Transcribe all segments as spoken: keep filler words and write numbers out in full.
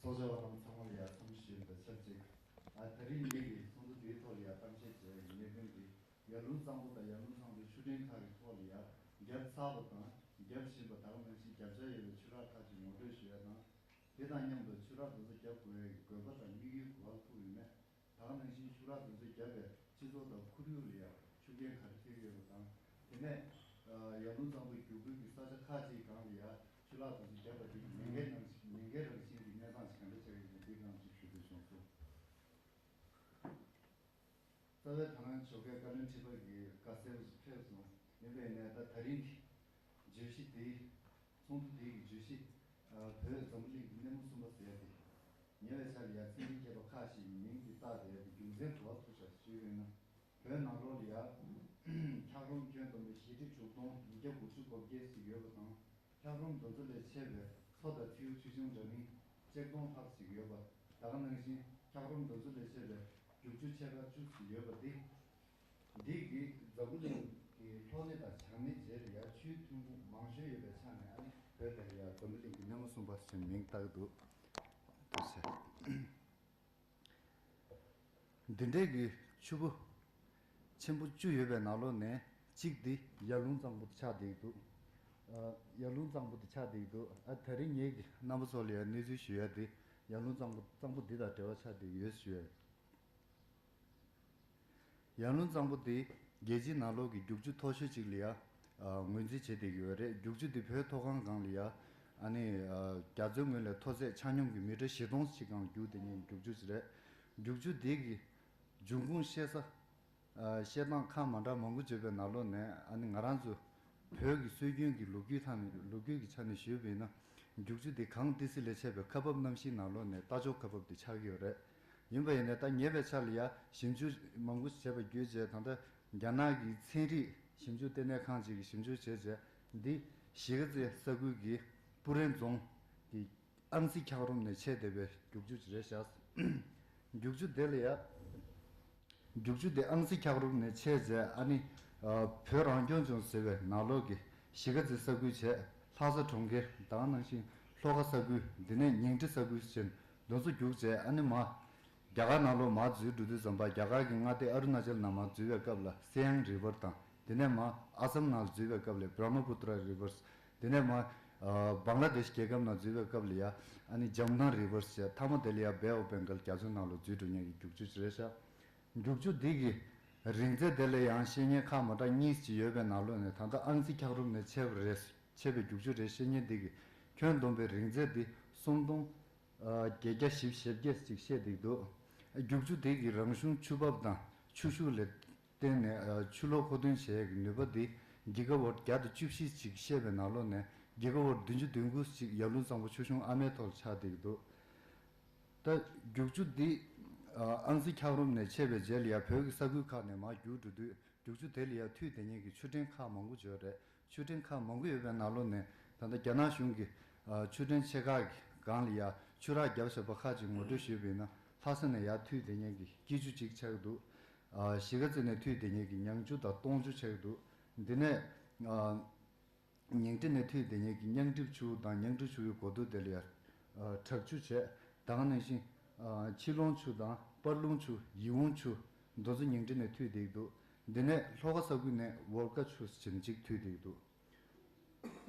ཚོགས་བཅར་བ་རྣམས་ཚང་མ་ལ་ཡང་འཚམས་ཞུ་ཞུ་ཡ་དང་ཆབས་ཅིག་ཨ་ད་རིང་ངེད་ཀྱིས་ཚོགས་འདུ་འདིའི་ཐོག་ལ་ཡང་གཏམ་བཤད་བྱས་པའི་གནད་དོན་འདི་ཡར་ཀླུང་གཙང་པོ་དང་ཡར་ཀླུང་གཙང་པོའི་ཆུ་ཕྲན་ཁག་གི་ཐོག་ལ་ཡང་བརྒྱབ་ཚར་བ་དང་བརྒྱབ་བཞིན་པ་དང་ནང་བཞིན་བརྒྱབ་འཆར་ཡོད་པའི་ཆུ་རགས་ཁག་ཅིག་ངོ་སྤྲོད་ཞུ་ཡ་དང་། དེ་དང་མཉམ་དུ་ཆུ་རགས་དེ་ཚོ་བརྒྱབ་དགོས་པའི་དགོས་པ་དང་དམིགས་ཡུལ་ག་པར་ཐུག་ཡོད་མེད། ད་ག་ནང་བཞིན་ཆུ་རགས་དེ་ཚོ་བརྒྱབ་པས་སྤྱི་ཚོགས་དང་ཁོར་ཡུག་ལ་ཡང་ཤུགས་རྐྱེན་ག་རེ་ཐེབས་ཡོད་པ་དང་། དེ་ནས་ཡར་ཀླུང་གཙང་པོའི་རྒྱུག་ཁུལ་གྱི་ས་ཆ་ཁག་ཅིག་སྒང་ལ་ཡང་ཆུ་རགས་དེ་ཚོ་བརྒྱབ་པ་དེ་ཉེན་ཁའི་ནང་ཉེན་ཁའི་རང་བཞིན་གྱི་གནས་སྟངས་ཤིག་ག་འདྲ་ཆགས་ཡོད་མེད་འདི་སྒང་ཅིག་ཞུ་འདོད་བྱུང་སོང་། རྩ་བའི་ད་ནང་ཞོགས་ཀའི་བཀའ་བློན་ཁྲི་པ་གིས་བཀའ་གསལ་པོ་ཞིག་ཕེབས་སོང་། ཡིན་པས་ནས་ད་ད་རིང་གི་བརྗོད་གཞི་འདི་ཚོགས་འདུ་འདིའི་བརྗོད་གཞི། ཨ། བོད་འཛམ་བུ་གླིང་གི་སྣེ་མོ་གསུམ་པ་ཟེར་ཏེ། ཉེ་བའི་ཆར་ལ་ཡང་ཚན་རིག་མཁས་པ་ཁག་ཅིག་གིས་མིང་འདི་བཏགས་ཏེ་རྒྱུ་མཚན་ག་པར་ཐུག་བཞག་ཞུས་པས་ན། བོད་ནང་ལོགས་ལ་ཡང་འཁྱགས་རོམ་ཁྱོན་བསྡོམས་པའི་བཞི་ཁྲི་དྲུག་སྟོང་ཉིས་བརྒྱ་དགུ་བཅུ་གོ་བརྒྱད་ཅིག་ཡོད་པ་དང་། འཁྱགས་རོམ་དེ་ཚོ་ལས་མཆེད་པའི་མཚོ་དང་མཚེའུ་ཆེ་ཆུང་འདྲ་མིན་ཆིག་སྟོང་ལྷག་ཅིག་ཡོད་པ། ད་ག་ནང་བཞིན་འཁྱགས་རོམ་དེ་ཚོ་ལས་མཆེད་པའི་རྒྱུག་ཆུ་ཕྱེད་ཀ་བཅུ་ཅིག་ཡོད་པ་འདི། འདི་གིས་འཛམ་བུ་གླིང་གི་ལྷོ་སྣེ་དང་བྱང་སྣེ་བརྗེས་ལ་ཡང་ཆུའི་ཐོན་ཁུངས་མང་ཤོས་ཡོད་པའི་ཆ་ནས། ཨ་ནི་བོད་དེ་ལ་ཡང་འཛམ་བུ་གླིང་གི་སྣེ་མོ་གསུམ་པ་ཞེས་མིང་བཏགས་འདུག་འདུག་ཟེར། འདི་འདྲའི་གི་ཆུ་བོ་ཆེན་པོ་བཅུ་ཡོད་པའི་ནང་ལོགས་ནས་གཅིག་འདི་ཡར་ཀླུང་གཙང་པོ་དེ་ཆགས་བསྡད་འདུག་ཨ། ཡར་ཀླུང་གཙང་པོ་དེ་ཆགས་བསྡད་འདུག་ཨ། ད་རིང་ངེད་ཀྱིས་རྣམ་པ་ཚོ་ལ་ཡང་གནས་ཚུལ་ཞུ་ཡ་དེ་ཡར་ཀླུང་གཙང་པོ་གཙང་པོ་འདི་དང་འབྲེལ་བ་ཆགས་བསྡད་ཡོད་ཞུ་ཡ། ཡར་ཀླུང་གཙང་པོ་དེ་རྒྱལ་སྤྱིའི་ནང་ལོགས་ཀྱི་རྒྱུག་ཆུ་མཐོ་ཤོས་ཅིག་ལ་ཡང་ངོས་འཛིན་བྱེད་བསྡད་ཀྱི་ཡོད་རེད། རྒྱུག་ཆུ་དེ་བོད་མཐོ་སྒང་སྒང་ལ་ཡང་། ཨ་ནི། རྒྱ་མཚོའི་ངོས་ལས་མཐོ་ཚད་ཆ་སྙོམས་ཀྱི་མི་ཊར་བཞི་སྟོང་ཅིག་སྒང་ལ་རྒྱུག་བསྡད་མཁན་གྱི་རྒྱུག་ཆུ་ཅིག་རེད། རྒྱུག་ཆུ་དེ་གི་འབྱུང་ཁུངས་ཤེས་ས། ཨ། བཤད་སྟངས་ཁག་མ་འདྲ་མང་པོ་བརྗོད་པའི་ནང་ལོགས་ནས། ཨ་ནི་ང་རང་ཚོ་བོད་ཀྱི་སྲོལ་རྒྱུན་གྱི་ལོ་རྒྱུས་ཐད་ནས། ལོ་རྒྱུས་ཀྱི་ཆ་ནས་ཞུས་པ་ཡིན་ན། རྒྱུག་ཆུ་དེ་གངས་ཏི་སེ་ལས་མཆེད་པའི་ཁ་འབབ་གནམ་གཤིས་ནང་ལོགས་ནས་རྟ་མཆོག་ཁ་འབབ་དེ་ཆགས་ཀྱི་ཡོད་རེད། ཡིན་པ་ཡིན་ནའི་ད་ཉེ་བའི་ཆར་ལ་ཡ་ཞིབ་འཇུག་མང་པོ་བྱས་པ་བརྒྱུད་རྗེས། ད་ལྟ་རྒྱ་ནག་གི་ཚན་རིག་ཞིབ་འཇུག་ལྟེ་གནས་ཁང་ཅིག་གིས་ཞིབ་འཇུག་བྱས་རྗེས། འདི་གཞིས་ཀ་རྩེ་ས་ཁུལ་གྱི་སྤུ་ཧྲེང་རྫོང་གི་ཨང་རྩིས་འཁྱགས་རོམ་ནས་མཆེད་བསྡད་པའི་རྒྱུག་ཆུ་ཅིག་རེད་བཞག་རྒྱུག་ཆུ་དེ་ལ་ཡ། རྒྱུག་ཆུ་དེ་ཨང་རྩིས་འཁྱགས་རོམ་ནས་མཆེད་རྗེས། ཨ་ནི། ཨ། བོད་རང་སྐྱོང་ལྗོངས་ཟེར་བའི་ནང་ལོགས་ཀྱི་གཞིས་ཀ་རྩེ་ས་ཁུལ་བྱས། ལྷ་ས་གྲོང་ཁྱེར། དེ་ནང་བཞིན་ལྷོ་ཁ་ས་ཁུལ། དེ་ནས་ཉིང་ཁྲི་ས་ཁུལ་ཟེར་དེ་ཚོ་རྒྱུག་བྱས། ཨ་ནི་མར་རྒྱ་གར་ནང་ལོགས་མར་འཛུལ་འགྲོ་དུས་ཙམ་པ། རྒྱ་གར་གྱི་མངའ་སྡེ་ཨ་རུ་ན་ཅལ་ནང་མར་འཛུལ་བའི་སྐབས་ལ་སི་ཡང་རི་ཝར་དང་། དེ་ནས་མར་ཨ་སམ་ནང་འཛུལ་བའི་སྐབས་ལ་བྷྲ་མ་པུ་ཏྲ་རི་ཝར། དེ་ནས་མར། ཨ། བང་ལ་དེཤ་རྒྱལ་ཁབ་ནང་འཛུལ་བའི་སྐབས་ལ་ཡ། ཨ་ནི་ཇམ་ན་རི་ཝར་བྱས། མཐའ་མ་དེ་ལ་ཡ་བེ་ཨོ་བེང་གལ་རྒྱ་མཚོའི་ནང་ལོགས་འཛུལ་འགྲོ་མཁན་གྱི་རྒྱུག་ཆུ་ཅིག་རེད་ཤག་རྒྱུག་ཆུ་འདི་གི་རིང་ཚད་དེ་ལ་ཡང་བཤད་མཁན་ཁག་མ་འདྲ་གཉིས་ཅིག་ཡོད་པའི་ནང་ལོགས་ནས། ད་ལྟ་ཨང་རྩིས་འཁྱགས་རོམ་ནས་མཆེད་པ་རེད། མཆེད་པའི་རྒྱུག་ཆུ་རེད་བཤད་མཁན་འདི་གི་ཁྱོན་བསྡོམས་པའི་རིང་ཚད་འདི་སུམ་སྟོང་བརྒྱད་བརྒྱ་བཞི་བཅུ་ཞེ་བརྒྱད་ཅིག་བཤད་བསྡད་འདུག་རྒྱུག་ཆུ་འདི་གི་རང་གཞུང་ཆུ་འབབ་དང་ཆུ་ཤུགས་ལ་བརྟེན་ནས། ཨ། ཆུ་ལོག་མཁོ་འདོན་བྱེད་ཡག་གི་ནུས་པ་འདི་གི་ག་ཝཊ་བརྒྱ་དང་བཅུ་བཞི་ཅིག་བཤད་པའི་ནང་ལོགས་ནས་གི་ག་ཝཊ་བདུན་ཅུ་དོན་དགུ་ཅིག་ཡར་ཀླུང་གཙང་པོ་ཆུ་གཞུང་ཨ་མའི་ཐོག་ལ་ཆགས་བསྡད་ཀྱི་འདུག་ད་རྒྱུག་ཆུ་འདི། ཨ། ཨང་རྩིས་འཁྱགས་རོམ་ནས་མཆེད་པའི་རྗེས་ལ་ཡ་བོད་ཀྱི་ས་ཁུལ་ཁག་ནས་མར་རྒྱུག་འགྲོ་དུས། རྒྱུག་ཆུ་དེ་ལ་ཡ་འཐུས་བསྡད་མཁན་གྱི་ཆུ་ཕྲན་ཁག་མང་པོ་ཅིག་ཡོད་རེད། ཆུ་ཕྲན་ཁག་མང་པོ་ཡོད་པའི་ནང་ལོགས་ནས། ད་ལྟ་རྒྱ་ནག་གཞུང་གིས། ཨ། ཆུ་ཕྲན་ཆེ་ཁག་གི་སྒང་ལ་ཡ་ཆུ་རགས་བརྒྱབ་བཞག་པ་ཁག་ཅིག་ངོ་སྤྲོད་ཞུས་པ་ཡིན་ན། ལྷ་ས་ནས་ཡར་འཐུས་བསྡད་མཁན་གྱི་སྐྱིད་ཆུ་གཅིག་ཆགས་ཀྱི་འདུག་ཨ། གཞིས་ཀ་རྩེ་ནས་འཐུས་བསྡད་མཁན་གྱི་ཉང་ཆུ་དང་སྟོང་ཆུ་ཆགས་ཀྱི་འདུག་འདི་ནས། ཨ། ཉིང་ཁྲི་ནས་འཐུས་བསྡད་མཁན་གྱི་མཉམ་འགྲིབ་ཆུ་དང་། མཉམ་འགྲིབ་ཆུ་བོའི་འགོ་ཐོག་དེ་ལ་ཡ། ཨ། བྲག་ཆུ་བྱས། ད་ག་ནང་བཞིན། ཨ། ཕྱི་ལུང་ཆུ་དང་སྤར་ལུང་ཆུ། ཡིད་འོང་ཆུ། འདི་ཚོ་ཉིང་ཁྲི་ནས་འཐུས་བསྡད་ཀྱི་འདུག་འདི་ནས་ལྷོ་ཁ་ས་ཁུལ་ནས་ཝོལ་ཀ་ཆུ་ཟེར་ཅིག་འཐུས་བསྡད་ཀྱི་འདུག་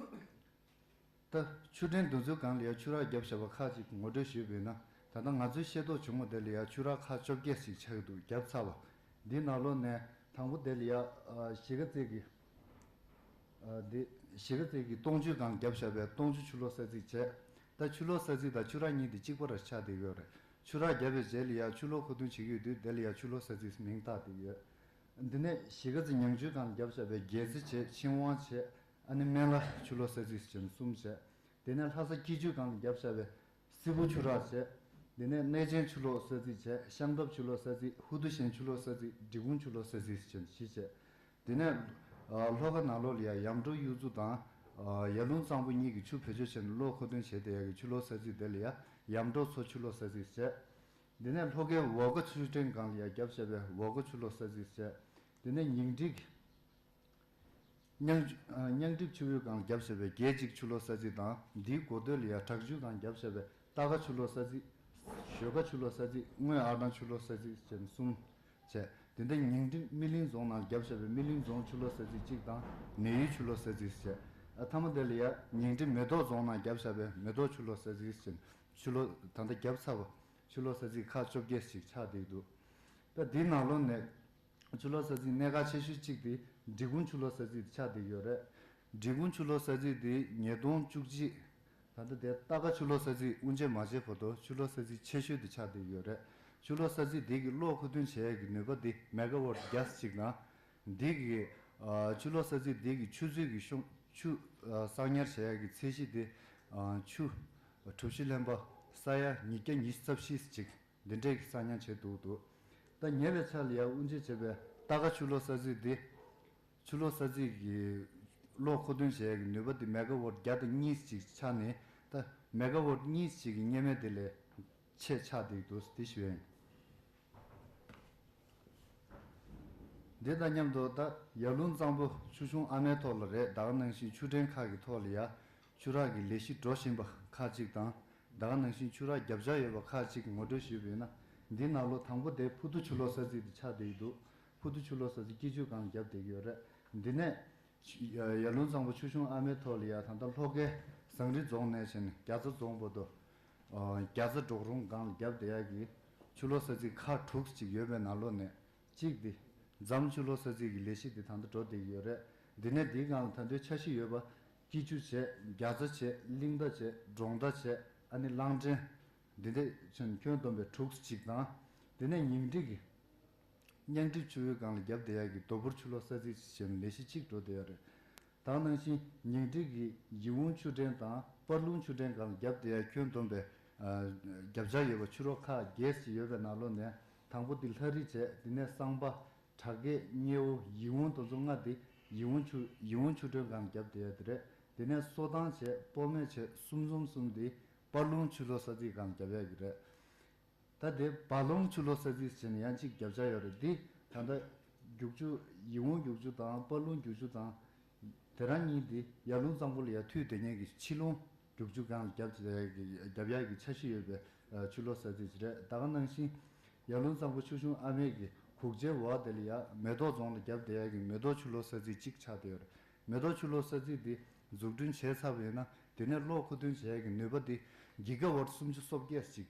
ད་ཆུ་ཕྲན་འདི་ཚོའི་སྒང་ལ་ཡ་ཆུ་རགས་བརྒྱབ་བཞག་པ་ཁག་ཅིག་ངོ་སྤྲོད་ཞུས་པ་ཡིན་ན། ད་ལྟ་ང་ཚོའི་ཤེས་རྟོགས་བྱུང་བ་དེ་ལ་ཡ་ཆུ་རགས་ཁག་བཅོ་བརྒྱད་ཅིག་ཆགས་ཀྱི་འདུག་བརྒྱབ་ཚར་བ། འདིའི་ནང་ལོགས་ནས་དང་པོ་དེ་ལ་ཡ། ཨ། གཞིས་ཀ་རྩེ་གི། ཨ། འདི་གཞིས་ཀ་རྩེ་གི་སྟོང་ཆུའི་སྒང་བརྒྱབ་བཞག་པའི་སྟོང་ཆུ་ཆུ་ལོག་ས་ཚིགས་བྱས། ད་ཆུ་ལོག་ས་ཚིགས་དང་ཆུ་རགས་གཉིས་དེ་གཅིག་པ་ར་ཆགས་བསྡད་ཡོད་རེད། ཆུ་རགས་བརྒྱབ་པའི་རྗེས་ལ་ཡ་ཆུ་ལོག་མཁོ་འདོན་བྱེད་ཀྱི་ཡོད་དུས། དེ་ལ་ཡ་ཆུ་ལོག་ས་ཚིགས་མིང་བཏགས་བསྡད་ཡོད། འདི་ནས་གཞིས་ཀ་རྩེ་ཉང་ཆུའི་སྒང་བརྒྱབ་བཞག་པའི་རྒྱལ་རྩེ་བྱས། ཆིང་ཝང་བྱས། ཨ་ནི་སྨན་བླ་ཆུ་ལོག་ས་ཚིགས་བྱས་ནས་གསུམ་བྱས། དེ་ནས་ལྷ་ས་སྐྱིད་ཆུའི་སྒང་ལ་བརྒྱབ་བཞག་པའི་སི་པོ་ཆུ་རགས་བྱས། དེ་ནས་གནས་ཆེན་ཆུ་ལོག་ས་ཚིགས་བྱས། ཤམ་ཐབས་ཆུ་ལོག་ས་ཚིགས། ཧུ་ཏུ་ཤན་ཆུ་ལོག་ས་ཚིགས། འབྲི་གུང་ཆུ་ལོག་ས་ཚིགས་བྱས་ནས་བཞི་བྱས། དེ་ནས། ཨ། ལྷོ་ཁ་ནང་ལོགས་ལ་ཡ་ཡམ་ཀྲོའུ་གཡུ་མཚོ་དང་། ཨ། ཡར་ཀླུང་གཙང་པོ་གཉིས་ཀྱི་ཆུ་བེད་སྤྱོད་བྱས་ནས་གློག་མཁོ་འདོན་བྱས་བསྡད་ཡག་གི་ཆུ་ལོག་ས་ཚིགས་དེ་ལ་ཡ་ཡམ་ཀྲོའུ་མཚོ་ཆུ་ལོག་ས་ཚིགས་བྱས། དེ་ནས་ལྷོ་ཁའི་ཝོ་ཀ་ཆུ་ཕྲན་སྒང་ལ་ཡ་བརྒྱབ་བཞག་པའི་ཝོ་ཀ་ཆུ་ལོག་ས་ཚིགས་བྱས། དེ་ནས་ཉིང་ཁྲི་གི་མཉམ། ཨ། མཉམ་འགྲིབ་ཆུ་བོའི་སྒང་བརྒྱབ་བཞག་པའི་རྒྱལ་གཅིག་ཆུ་ལོག་ས་ཚིགས་དང་། འདིའི་འགོ་སྟོད་ལ་ཡ་བྲག་ཆུའི་སྒང་བརྒྱབ་བཞག་པའི་ སྟར་ཁ་ཆུ་ལོག་ས་ཚིགས། ཞོལ་ཁ་ཆུ་ལོག་ས་ཚིགས། དངོས་ཨར་ཐང་ཆུ་ལོག་ས་ཚིགས་བྱས་ནས་གསུམ་བྱས། དེ་འདྲ་ཉིང་ཁྲི་སྨིན་གླིང་རྫོང་ནང་བརྒྱབ་བཞག་པའི་སྨིན་གླིང་རྫོང་ཆུ་ལོག་ས་ཚིགས་གཅིག་དང་། ནད་ཡོད་ཆུ་ལོག་ས་ཚིགས་བྱས། ཨ་མཐའ་མ་དེ་ལ་ཡ་ཉིང་ཁྲི་མེ་ཏོག་རྫོང་ནང་བརྒྱབ་བཞག་པའི་མེ་ཏོག་ཆུ་ལོག་ས་ཚིགས་བྱས། ཆུ་ལོག་ད་ལྟ་བརྒྱབ་ཚར་བ་ཆུ་ལོག་ས་ཚིགས་ཁག་བཅོ་བརྒྱད་ཅིག་ཆགས་བསྡད་འདུག་ད་འདིའི་ནང་ལོགས་ནས་ཆུ་ལོག་ས་ཚིགས་གནད་འགག་ཆེ་ཤོས་གཅིག་དེ་འབྲི་གུང་ཆུ་ལོག་ས་ཚིགས་དེ་ཆགས་བསྡད་ཡོད་རེད། འབྲི་གུང་ཆུ་ལོག་ས་ཚིགས་དེ་ཉིས་སྟོང་བཅུ་གཅིག་ད་ལྟ་དེ་སྟར་ཁ་ཆུ་ལོག་ས་ཚིགས་དབུ་འབྱེད་མ་བྱས་བར་དུ་ཆུ་ལོག་ས་ཚིགས་ཆེ་ཤོས་དེ་ཆགས་བསྡད་ཡོད་རེད། ཆུ་ལོག་ས་ཚིགས་དེ་གི་གློག་མཁོ་འདོན་བྱེད་ཡག་གི་ནུས་པ་དེ་མེ་ག་ཝཊ་བརྒྱ་ཅིག་དང་། འདི་གི་ཨ་ཆུ་ལོག་ས་ཚིགས་འདི་གི་ཆུ་མཛོད་ཀྱི་གཤོང་ཆུ་ཨ་གསང་ཉར་བྱེད་ཡག་གི་ཚད་གཞི་དེ་ཨ་ཆུ་གྲུ་བཞི་ལྷན་པ་ས་ཡ་ཉིས་བརྒྱ་ཉི་ཤུ་རྩ་བཞི་ཅིག་འདི་འདྲས་ཀྱི་གསང་ཉར་བྱེད་འདུག་འདུག་ད་ཉེ་བའི་ཆར་ལ་ཡང་དབུ་འབྱེད་བྱས་པའི་སྟར་ཁ་ཆུ་ལོག་ས་ཚིགས་འདི་ཆུ་ལོག་ས་ཚིགས་ཀྱི་གློག་མཁོ་འདོན་བྱེད་ཡག་གི་ནུས་པ་འདི་མེ་ག་ཝཊ་བརྒྱ་དང་གཉིས་ཅིག་ཆགས་ནས། ད་མེ་ག་ཝཊ་གཉིས་ཅིག་གི་གཉེར་སྨན་དེ་ལས་ཆེ་ཆགས་བསྡད་འདུག་དེ་ཞུ་ཡ་ཡིན། འདི་དང་མཉམ་དུ་ད་ཡར་ཀླུང་གཙང་པོ་ཆུ་གཞུང་ཨ་མའི་ཐོག་ལ་རེད། ད་ག་ནང་བཞིན་ཆུ་ཕྲན་ཁག་གི་ཐོག་ལ་ཡ་ཆུ་རགས་ཀྱི་ལས་གཞི་འགྲོ་བཞིན་པ་ཁག་ཅིག་དང་། ད་ག་ནང་བཞིན་ཆུ་རགས་བརྒྱབ་འཆར་ཡོད་པ་ཁག་ཅིག་ངོ་སྤྲོད་ཞུས་པ་ཡིན་ན། འདི་ནང་ལོགས་དང་པོ་དེ་ཕུ་ཏུ་ཆུ་ལོག་ས་ཚིགས་དེ་ཆགས་བསྡད་ཀྱི་འདུག་ཕུ་ཏུ་ཆུ་ལོག་ས་ཚིགས་སྐྱིད་ཆུ་སྒང་བརྒྱབ་བསྡད་ཀྱི་ཡོད་རེད། འདི་ནས་ཡར་ཀླུང་གཙང་པོ་ཆུ་གཞུང་ཨ་མའི་ཐོག་ལ་ཡ་ད་ལྟ་ལྷོ་ཁའི་ཟངས་རི་རྫོང་ནས་བྱས་ནས་རྒྱ་ཚ་རྫོང་བར་དུ། རྒྱ་ཚ་གྲོག་རོང་སྒང་ལ་བརྒྱབ་བསྡད་ཡག་གི་ཆུ་ལོག་ས་ཚིགས་ཁག་དྲུག་ཅིག་ཡོད་པའི་ནང་ལོགས་ནས་གཅིག་དེ་འཛམ་ཆུ་ལོག་ས་ཚིགས་ཀྱི་ལས་གཞི་དེ་ད་ལྟ་འགྲོ་བསྡད་ཀྱི་ཡོད་རེད། འདི་ནས་འདིའི་སྒང་ལ་ད་དུང་འཆར་གཞི་ཡོད་པ། སྐྱིད་ཆུ་བྱས། རྒྱ་ཚ་བྱས། གླིང་མདའ་བྱས། འབྲོང་མདའ་བྱས། ཨ་ནི་གླང་ཕྲན། འདི་འདྲ་ཁྱོན་ཁྱོན་བསྡོམས་པའི་དྲུག་ཅིག་དང་། འདི་ནས་ཉིང་ཁྲི་གི་སྙིང་ཁྲི་ཆུ་བོའི་སྒང་ལ་བརྒྱབ་བསྡད་ཡག་གི་རྡོ་ཕུར་ཆུ་ལོག་ས་ཚིགས་ཞེས་པའི་ལས་གཞི་གཅིག་འགྲོ་བསྡད་ཡོད་རེད། ད་ག་ནང་བཞིན་ཉིང་ཁྲི་གི་ཡིད་འོང་ཆུ་ཕྲན་དང་སྤར་ལུང་ཆུ་ཕྲན་སྒང་ལ་བརྒྱབ་བསྡད་ཡག་ཁྱོན་བསྡོམས་པའི་ཨ་བརྒྱབ་འཆར་ཡོད་པ་ཆུ་རོགས་ཁག་བརྒྱད་ཅིག་ཡོད་པའི་ནང་ལོགས་ནས། དང་པོ་འདི་ལྷ་རི་བྱས། འདི་ནས་གསང་པ། བྲག་སྐད། སྙེ་བོ། ཡིད་འོང་དེ་ཚོ་ལྔ་འདི་ཡིད་འོང་ཆུ་ཡིད་འོང་ཆུ་ཕྲན་སྒང་ལ་བརྒྱབ་བསྡད་ཡག་དེ་རེད། འདི་ནས་སོ་ཐང་བྱས། སྤོ་སྨད་བྱས། གསུམ་འཛོམས་གསུམ་འདི་སྤར་ལུང་ཆུ་ལོག་ས་ཚིགས་སྒང་ལ་བརྒྱབ་ཡག་གི་རེད། ད་དེ་བ་ལུང་ཆུ་ལོག་ས་ཚིགས་ཟེར་ནས་ཡང་གཅིག་བརྒྱབ་འཆར་ཡོད་རེད། འདི་ད་ལྟ་རྒྱུག་ཆུ་ཡིད་འོང་རྒྱུག་ཆུ་དང་སྤར་ལུང་རྒྱུག་ཆུ་དང་། དེ་རང་གཉིས་འདི་ཡར་ཀླུང་གཙང་པོ་ལ་ཡར་མཐུད་བསྡད་མཁན་གྱི་ཕྱི་ལུང་རྒྱུག་ཆུ་སྒང་ལ་བརྒྱབ་བྱས་ཀྱི་བརྒྱབ་ཡག་གི་འཆར་གཞི་ཡོད་པའི་ཆུ་ལོག་ས་ཚིགས་ཅིག་རེད། ད་ག་ནང་བཞིན་ཡར་ཀླུང་གཙང་པོ་ཆུ་གཞུང་ཨ་མའི་གི་གུག་ཆའི་འོག་དེ་ལ་ཡ་མེ་ཏོག་རྫོང་ལ་བརྒྱབ་བསྡད་ཡག་གི་མེ་ཏོག་ཆུ་ལོག་ས་ཚིགས་གཅིག་ཆགས་བསྡད་ཡོད་རེད། མེ་ཏོག་ཆུ་ལོག་ས་ཚིགས་འདི་འཛུགས་སྐྲུན་བྱས་ཚར་བ་ཡིན་ན། དེ་ནས་གློག་མཁོ་འདོན་བྱེད་ཡག་གི་ནུས་པ་འདི་གི་ག་ཝཊ་སུམ་ཅུ་སོ་བརྒྱད་ཅིག་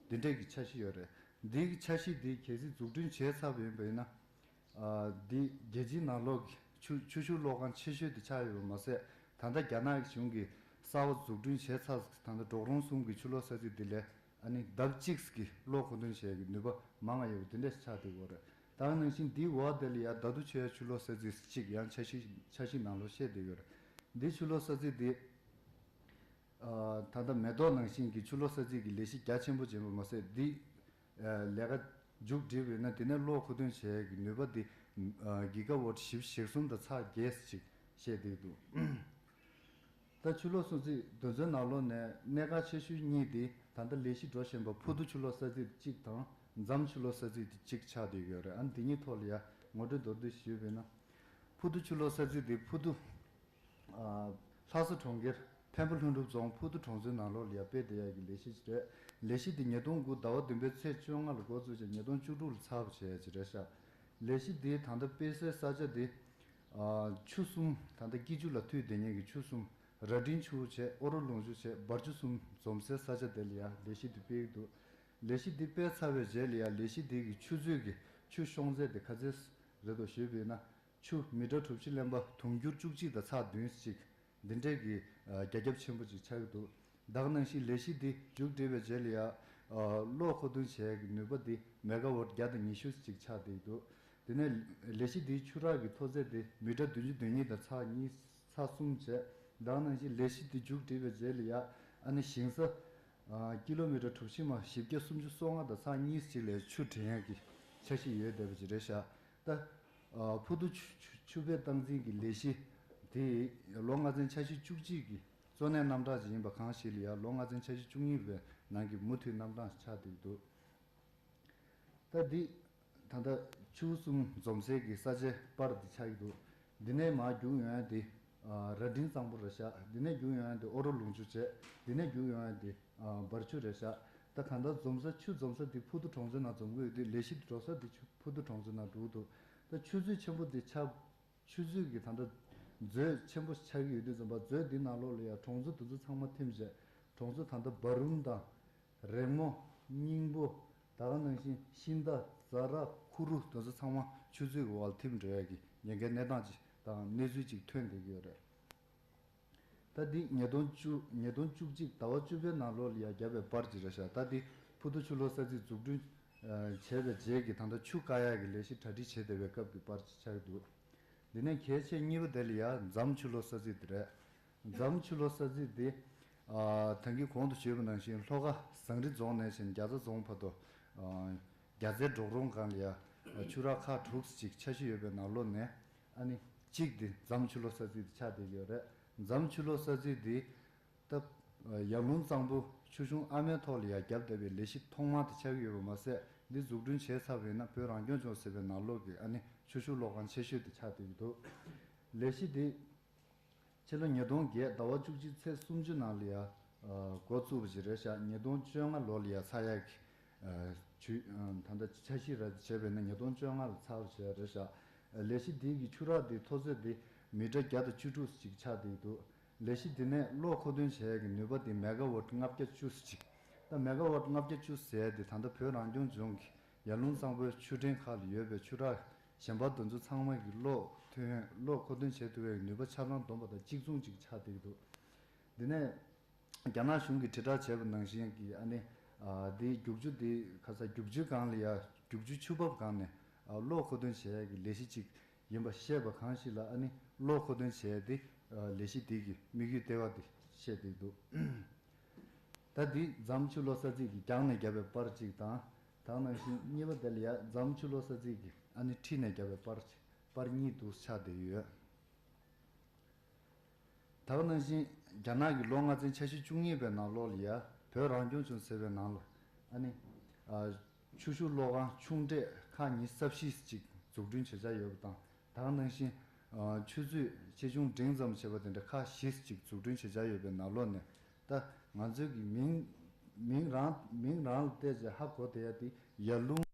འདི་འདྲས་ཀྱི་འཆར་གཞི་ཡོད་རེད། འདི་གི་འཆར་གཞི་འདི་གལ་སྲིད་འཛུགས་སྐྲུན་བྱས་ཚར་བ་ཡིན་པ་ཡིན་ན། ཨ་འདི་རྒྱལ་སྤྱིའི་ནང་ལོགས་ཀྱི་ཆུ་ཆུ་ཤུགས་གློག་ཁང་ཆེ་ཤོས་དེ་ཆགས་ཡོད་པ་མ་ཟད། ད་ལྟ་རྒྱ་ནག་གཞུང་གིས་གསར་པ་འཛུགས་སྐྲུན་བྱས་ཚར། ད་ལྟ་གྲོག་རོང་གསུམ་གྱི་ཆུ་གློག་ས་ཚིགས་འདི་ལས་ཨ་ནི་ལྡབ་གཅིག་གི་གློག་མཁོ་འདོན་བྱེད་ཡག་གི་ནུས་པ་མང་བ་ཡོད་པ་དེ་འདྲས་ཆགས་བསྡད་ཡོད་རེད། ད་ག་ནང་བཞིན་འདིའི་འོག་དེ་ལ་ཡ་ད་དུང་ཆེ་བའི་ཆུ་གློག་ས་ཚིགས་གཅིག་ཡང་འཆར་གཞི་འཆར་གཞི་ནང་ལོགས་བཤད་བསྡད་ཡོད་རེད། འདི་ཆུ་གློག་ས་ཚིགས་འདི། ཨ་ད་ལྟ་མེ་ཏོག་ནང་བཞིན་གྱི་ཆུ་གློག་ས་ཚིགས་ཀྱི་ལས་གཞི་རྒྱ་ཆེན་པོ་ཅིག་ཡིན་པ་མ་ཟད། འདི་ཨ་ལས་ཀ་མཇུག་བསྒྲིལ་བ་ཡིན་ན། དེ་ནས་གློག་མཁོ་འདོན་བྱེད་ཡག་གི་ནུས་པ་འདི་ཨ་གི་ག་ཝཊ་བཞི་བཅུ་ཞེ་གསུམ་དང་ཚེག་བརྒྱད་ཅིག་བཤད་བསྡད་འདུག་ད་ཆུ་གློག་ས་ཚིགས་དེ་ཚོའི་ནང་ལོགས་ནས་གནད་འགག་ཆེ་ཤོས་གཉིས་དེ་ད་ལྟ་ལས་གཞི་འགྲོ་བཞིན་པ་ཕུ་ཏུ་ཆུ་གློག་ས་ཚིགས་གཅིག་དང་འཛམ་ཆུ་གློག་ས་ཚིགས་དེ་གཅིག་ཆགས་བསྡད་ཡོད་རེད། ཨ་ནི་འདི་གཉིས་ཐོག་ལ་ཡ་ངོ་སྤྲོད་མདོར་བསྡུས་ཞུས་པ་ཡིན་ན། ཕུ་ཏུ་ཆུ་གློག་ས་ཚིགས་དེ་ཕུ་ཏུ། ཨ་ལྷ་ས་གྲོང་ཁྱེར་ཐེམ་པ་ལྷུན་གྲུབ་རྫོང་ཕུ་ཏུ་གྲོང་ཚོའི་ནང་ལོགས་ལ་ཡ་སྤེལ་བསྡད་ཡག་གི་ལས་གཞི་ཞིག་རེད། ལས་གཞི་འདི་ཉིས་སྟོང་དགུ་ཟླ་བ་བདུན་པའི་ཚེས་བཅོ་ལྔ་ལ་འགོ་བཙུགས་བྱས། ཉིས་སྟོང་བཅུ་དྲུག་ལ་ཚར་བ་བྱས་ཡག་ཅིག་རེད་ཤག་ལས་གཞི་འདིའི་ད་ལྟ་སྤེལ་སའི་ས་ཆ་འདི་ཨ་ཆུ་གསུམ། ད་ལྟ་སྐྱིད་ཆུ་ལ་མཐུད་བསྡད་མཁན་གྱི་ཆུ་གསུམ། རྭ་སྒྲེང་ཆུ་བོ་བྱས། ཨོ་རོ་ལུང་ཆུ་བྱས། འབར་ཆུ་གསུམ་འཛོམས་སའི་ས་ཆ་དེ་ལ་ཡ་ལས་གཞི་འདི་སྤེལ་གྱི་འདུག་ལས་གཞི་འདི་སྤེལ་ཚར་བའི་རྗེས་ལ་ཡ་ལས་གཞི་འདི་གི་ཆུ་མཛོད་ཀྱི་ཆུ་གཤོང་ཚད་དེ་ག་ཚད་རེད་འདུག་ཞུས་པ་ཡིན་ན། ཆུ་མི་ཊར་གྲུ་བཞི་ལེན་པ་དུང་ཕྱུར་བཅུ་གཅིག་དང་ཚེག་བདུན་ཅིག་འདི་འདྲས་ཀྱི་ཨ་རྒྱ་ཁྱབ་ཆེན་པོ་ཅིག་ཆགས་ཀྱི་འདུག་ད་ག་ནང་བཞིན་ལས་གཞི་འདི་མཇུག་སྒྲིལ་བའི་རྗེས་ལ་ཡ་ཨ་གློག་མཁོ་འདོན་བྱེད་ཡག་གི་ནུས་པ་འདི་མེ་ག་ཝཊ་བརྒྱ་དང་ཉི་ཤུ་ཅིག་ཆགས་བསྡད་ཀྱི་འདུག་དེ་ནས་ལས་གཞི་འདིའི་ཆུ་རགས་ཀྱི་མཐོ་ཚད་དེ་མི་ཊར་བདུན་ཅུ་དོན་གཉིས་དང་ཚེག་གཉིས་ཚེག་གསུམ་བྱས། ད་ག་ནང་བཞིན་ལས་གཞི་འདི་མཇུག་སྒྲིལ་བའི་རྗེས་ལ་ཡ་ཨ་ནི་ཞིང་ས་ཨ་ཀི་ལོ་མི་ཊར་གྲུ་བཞི་མ་བཞི་བརྒྱ་སུམ་ཅུ་སོ་ལྔ་དང་ཚེག་གཉིས་ཅིག་ལ་ཆུ་འདྲེན་ཡག་གི་འཆར་གཞི་ཡོད་བསྡད་པ་ཅིག་རེད་ཤག་ད་ཨ་ཕུ་ཏུ་ཆུ་ཆུ་ཆུ་བེད་སྟངས་འཛིན་གྱི་ལས་གཞི་དེ་ལོ་ལྔ་ཚན་འཆར་གཞི་བཅུ་གཅིག་གི་གཙོ་གནད་རྣམ་གྲངས་ཤིག་ཡིན་པ་གང་ཞིག་ལ་ཡ་ལོ་ལྔ་ཚན་འཆར་གཞི་བཅུ་གཉིས་པའི་ནང་གི་མུ་མཐུད་རྣམ་གྲངས་ཆགས་བསྡད་འདུག་ད་འདི་ད་ལྟ་ཆུ་གསུམ་འཛོམས་སའི་གི་ས་ཆའི་པར་འདི་ཆགས་ཀྱི་འདུག་འདི་ནས་མར་རྒྱུག་ཡོང་ཡ་དེ་ རྭ་སྒྲེང་གཙང་པོ་རེད་ཤག་འདི་ནས་རྒྱུག་ཡོང་ཡ་དེ་ཨོ་རོ་ལུང་ཆུ་བྱས། འདི་ནས་རྒྱུག་ཡོང་ཡ་དེ་འབར་ཆུ་རེད་ཤག་ད་གང་ལྟར་འཛོམས་ས་ཆུ་འཛོམས་ས་དེ་ཕུ་ཏུ་གྲོང་ཚོའི་ནང་འཛོམས་ཀྱི་ཡོད་དུས་ལས་གཞི་འགྲོ་ས་དེ་ཆུ་ཕུ་ཏུ་གྲོང་ཚོའི་ནང་འགྲོ་གི་འདུག་ད་ཆུ་མཛོད་ཆེན་པོ་དེ་ཆགས། ཆུ་མཛོད་ཀྱི་ད་ལྟ་མཛོད་ཆེན་པོ་ཆགས་ཀྱི་ཡོད་དུས་ཙམ་པ་མཛོད་འདི་ནང་ལོགས་ལ་ཡ་གྲོང་ཚོ་དེ་ཚོ་ཚང་མ་ཐིམ་བྱས། གྲོང་ཚོ་ད་ལྟ་འབའ་རུམ་དང་། རེག་མོ། སྙིང་པོ། ད་ག་ནང་བཞིན་ཤིང་རྟ། ཛ་ར། ཁུ་རུ་དེ་ཚོ་ཚང་མ་ཆུ་མཛོད་ཀྱི་འོག་ལ་ཐིམ་འགྲོ་ཡ་གི་ཉེན་ཁའི་གནས་སྟངས་ཅིག་དང་གནས་ཚུལ་ཅིག་ཐོན་བསྡད་ཀྱི་ཡོད་རེད། ད་འདི་ཉིས་སྟོང་བཅུ། ཉིས་སྟོང་བཅུ་གཅིག་ཟླ་བ་བཅུ་པའི་ནང་ལོགས་ལ་ཡ་བརྒྱབ་པའི་པར་ཅིག་རེད་ཤག་ད་འདི་ཕུ་ཏུ་ཆུ་གློག་ས་ཚིགས་འཛུགས་སྐྲུན་བྱས་པའི་རྗེས་ཀྱི་ད་ལྟ་ཆུ་བཀག་ཡག་གི་ལས་གཞི་གྲ་སྒྲིག་བྱེད་བསྡད་པའི་སྐབས་ཀྱི་པར་ཅིག་ཆགས་ཀྱི་འདུག་འདི་ནས་གལ་ཆེ་གཉིས་པ་དེ་ལ་ཡ་འཛམ་ཆུ་གློག་ས་ཚིགས་དེ་རེད། འཛམ་ཆུ་གློག་ས་ཚིགས་འདི། ཨ། ད་གིན་གོང་དུ་ཞུས་པ་ནང་བཞིན་ལྷོ་ཁ་ཟངས་རི་རྫོང་ནས་བྱས་རྒྱ་ཚ་རྫོང་བར་དུ། ཨ། རྒྱ་ཚའི་འབྲོག་རོང་སྒང་ལ་ཡ་ཆུ་རགས་ཁག་དྲུག་ཅིག་ཆ་ཤས་ཡོད་པའི་ནང་ལོགས་ནས། ཨ་ནི་གཅིག་འདི་འཛམ་ཆུ་གློག་ས་ཚིགས་འདི་ཆགས་བསྡད་ཡོད་རེད། འཛམ་ཆུ་གློག་ས་ཚིགས་འདི། ད། ཡར་ཀླུང་གཙང་པོ་ཆུ་གཞུང་ཨ་མའི་ཐོག་ལ་ཡ་བརྒྱབ་བསྡད་པའི་ལས་གཞི་ཐོག་མ་དེ་ཆགས་ཀྱི་ཡོད་པ་མ་ཟད། འདི་འཛུགས་སྐྲུན་བྱས་ཚར་བ་ཡིན་ན་བོད་རང་སྐྱོང་ལྗོངས་ཟེར་བའི་ནང་ལོགས་ཀྱི་ཨ་ནི་ཆུ་ཤུགས་གློག་ཁང་ཆེ་ཤོས་དེ་ཆགས་བསྡད་ཀྱི་འདུག་ལས་གཞི་འདི། ཕྱི་ལོ་ཉིས་སྟོང་བརྒྱད་ཟླ་བ་བཅུ་གཅིག་ཚེས་སུམ་ཅུ་ནང་ལ་ཡ། ཨ། འགོ་བཙུགས་པ་ཞིག་རེད་ཤག་ཉིས་སྟོང་བཅོ་ལྔ་ལོ་ལ་ཡ་ཚར་ཡག་གི། ཨ། ཇུས། ཨ། ད་ལྟ་འཆར་གཞི་ར་བྱས་པས་ན་ཉིས་སྟོང་བཅོ་ལྔ་ལ་ཚར་བ་ཞིག་རེད་ཤག་ལས་གཞི་འདི་གི་ཆུ་རགས་འདི་མཐོ་ཚད་འདི་མི་ཊར་བརྒྱ་དང་བཅུ་དྲུག་ཅིག་ཆགས་བསྡད་འདུག་ལས་གཞི་འདི་ནས་གློག་མཁོ་འདོན་བྱེད་ཡག་གི་ནུས་པ་འདི་མེ་ག་ཝཊ་ལྔ་བརྒྱ་བཅུ་ཅིག་ད་མེ་ག་ཝཊ་ལྔ་བརྒྱ་བཅུ་ཟེར་ཡག་འདི་ད་ལྟ་བོད་རང་སྐྱོང་ལྗོངས་ཀྱི་ཡར་ཀླུང་གཙང་པོའི་ཆུ་ཕྲན་ཁག་ལ་ཡོད་པའི་ཆུ་རགས་གཞན་པ་དེ་ཚོ་ཚང་མ་གི་གློག་ཐོན་ཡོང་། གློག་མཁོ་འདོན་བྱེད་ཐུབ་པའི་ནུས་པ་ཆ་ཚང་བསྡོམས་པ་དང་གཅིག་མཚུངས་ཅིག་ཆགས་བསྡད་ཀྱི་འདུག་འདི་ནས་རྒྱ་ནག་གཞུང་གིས་དྲིལ་བསྒྲགས་བྱས་པ་ནང་བཞིན་གྱི་ཨ་ནི། ཨ། འདི་རྒྱུག་ཆུ་འདི་ཁ་ས་རྒྱུག་ཆུའི་སྒང་ལ་ཡ་རྒྱུག་ཆུ་ཆུ་འབབ་སྒང་ནས། ཨ། གློག་མཁོ་འདོན་བྱེད་ཡག་གི་ལས་གཞི་ཅིག་ཡིན་པ་ཤེས་པ་གང་ཞིག་ལ་ཨ་ནི་གློག་མཁོ་འདོན་བྱེད་ཡག་འདི། ཨ། ལས་གཞི་འདི་གི་དམིགས་ཡུལ་ལྟེ་བ་འདི་བཤད་བསྡད་འདུག་ད་འདི་འཛམ་ཆུ་གློག་ས་ཚིགས་ཀྱི་རྒྱང་ནས་བརྒྱབ་པའི་པར་གཅིག་དང་། ད་ག་ནང་བཞིན་གཉིས་པ་དེ་ལ་ཡ་འཛམ་ཆུ་གློག་ས་ཚིགས་ཀྱི་ཨ་ནི་འཁྲིས་ནས་བརྒྱབ་པའི་པར་གཅིག་པར་གཉིས་འདུག་ཆགས་བསྡད་ཡོད། ད་ག་ནང་བཞིན་རྒྱ་ནག་གི་ལོ་ལྔ་ཚན་འཆར་གཞི་བཅུ་གཉིས་པའི་ནང་ལོགས་ལ་ཡ་བོད་རང་སྐྱོང་ལྗོངས་ཟེར་བའི་ནང་ལ་ཨ་ནི། ཨ། ཆུ་ཤུགས་གློག་ཁང་ཆུང་གྲས་ཁག་ཉི་ཤུ་རྩ་བཞི་ཅིག་འཛུགས་སྐྲུན་བྱེད་འཆར་ཡོད་པ་དང་། ད་ག་ནང་བཞིན། ཨ། ཆུ་མཛོད་ཆེ་ཆུང་འབྲིང་ཙམ་བྱས་པ་དེ་འདྲ་ཁག་བཞི་ཅིག་འཛུགས་སྐྲུན་བྱེད་འཆར་ཡོད་པའི་ནང་ལོགས་ནས། ད་ང་ཚོའི་གི་མིང་། མིང་རང་མིང་རང་ལ་བལྟས་ཚེ་ཧ་གོ་བསྡད་ཡ་དེ་ཡར་ཀླུང་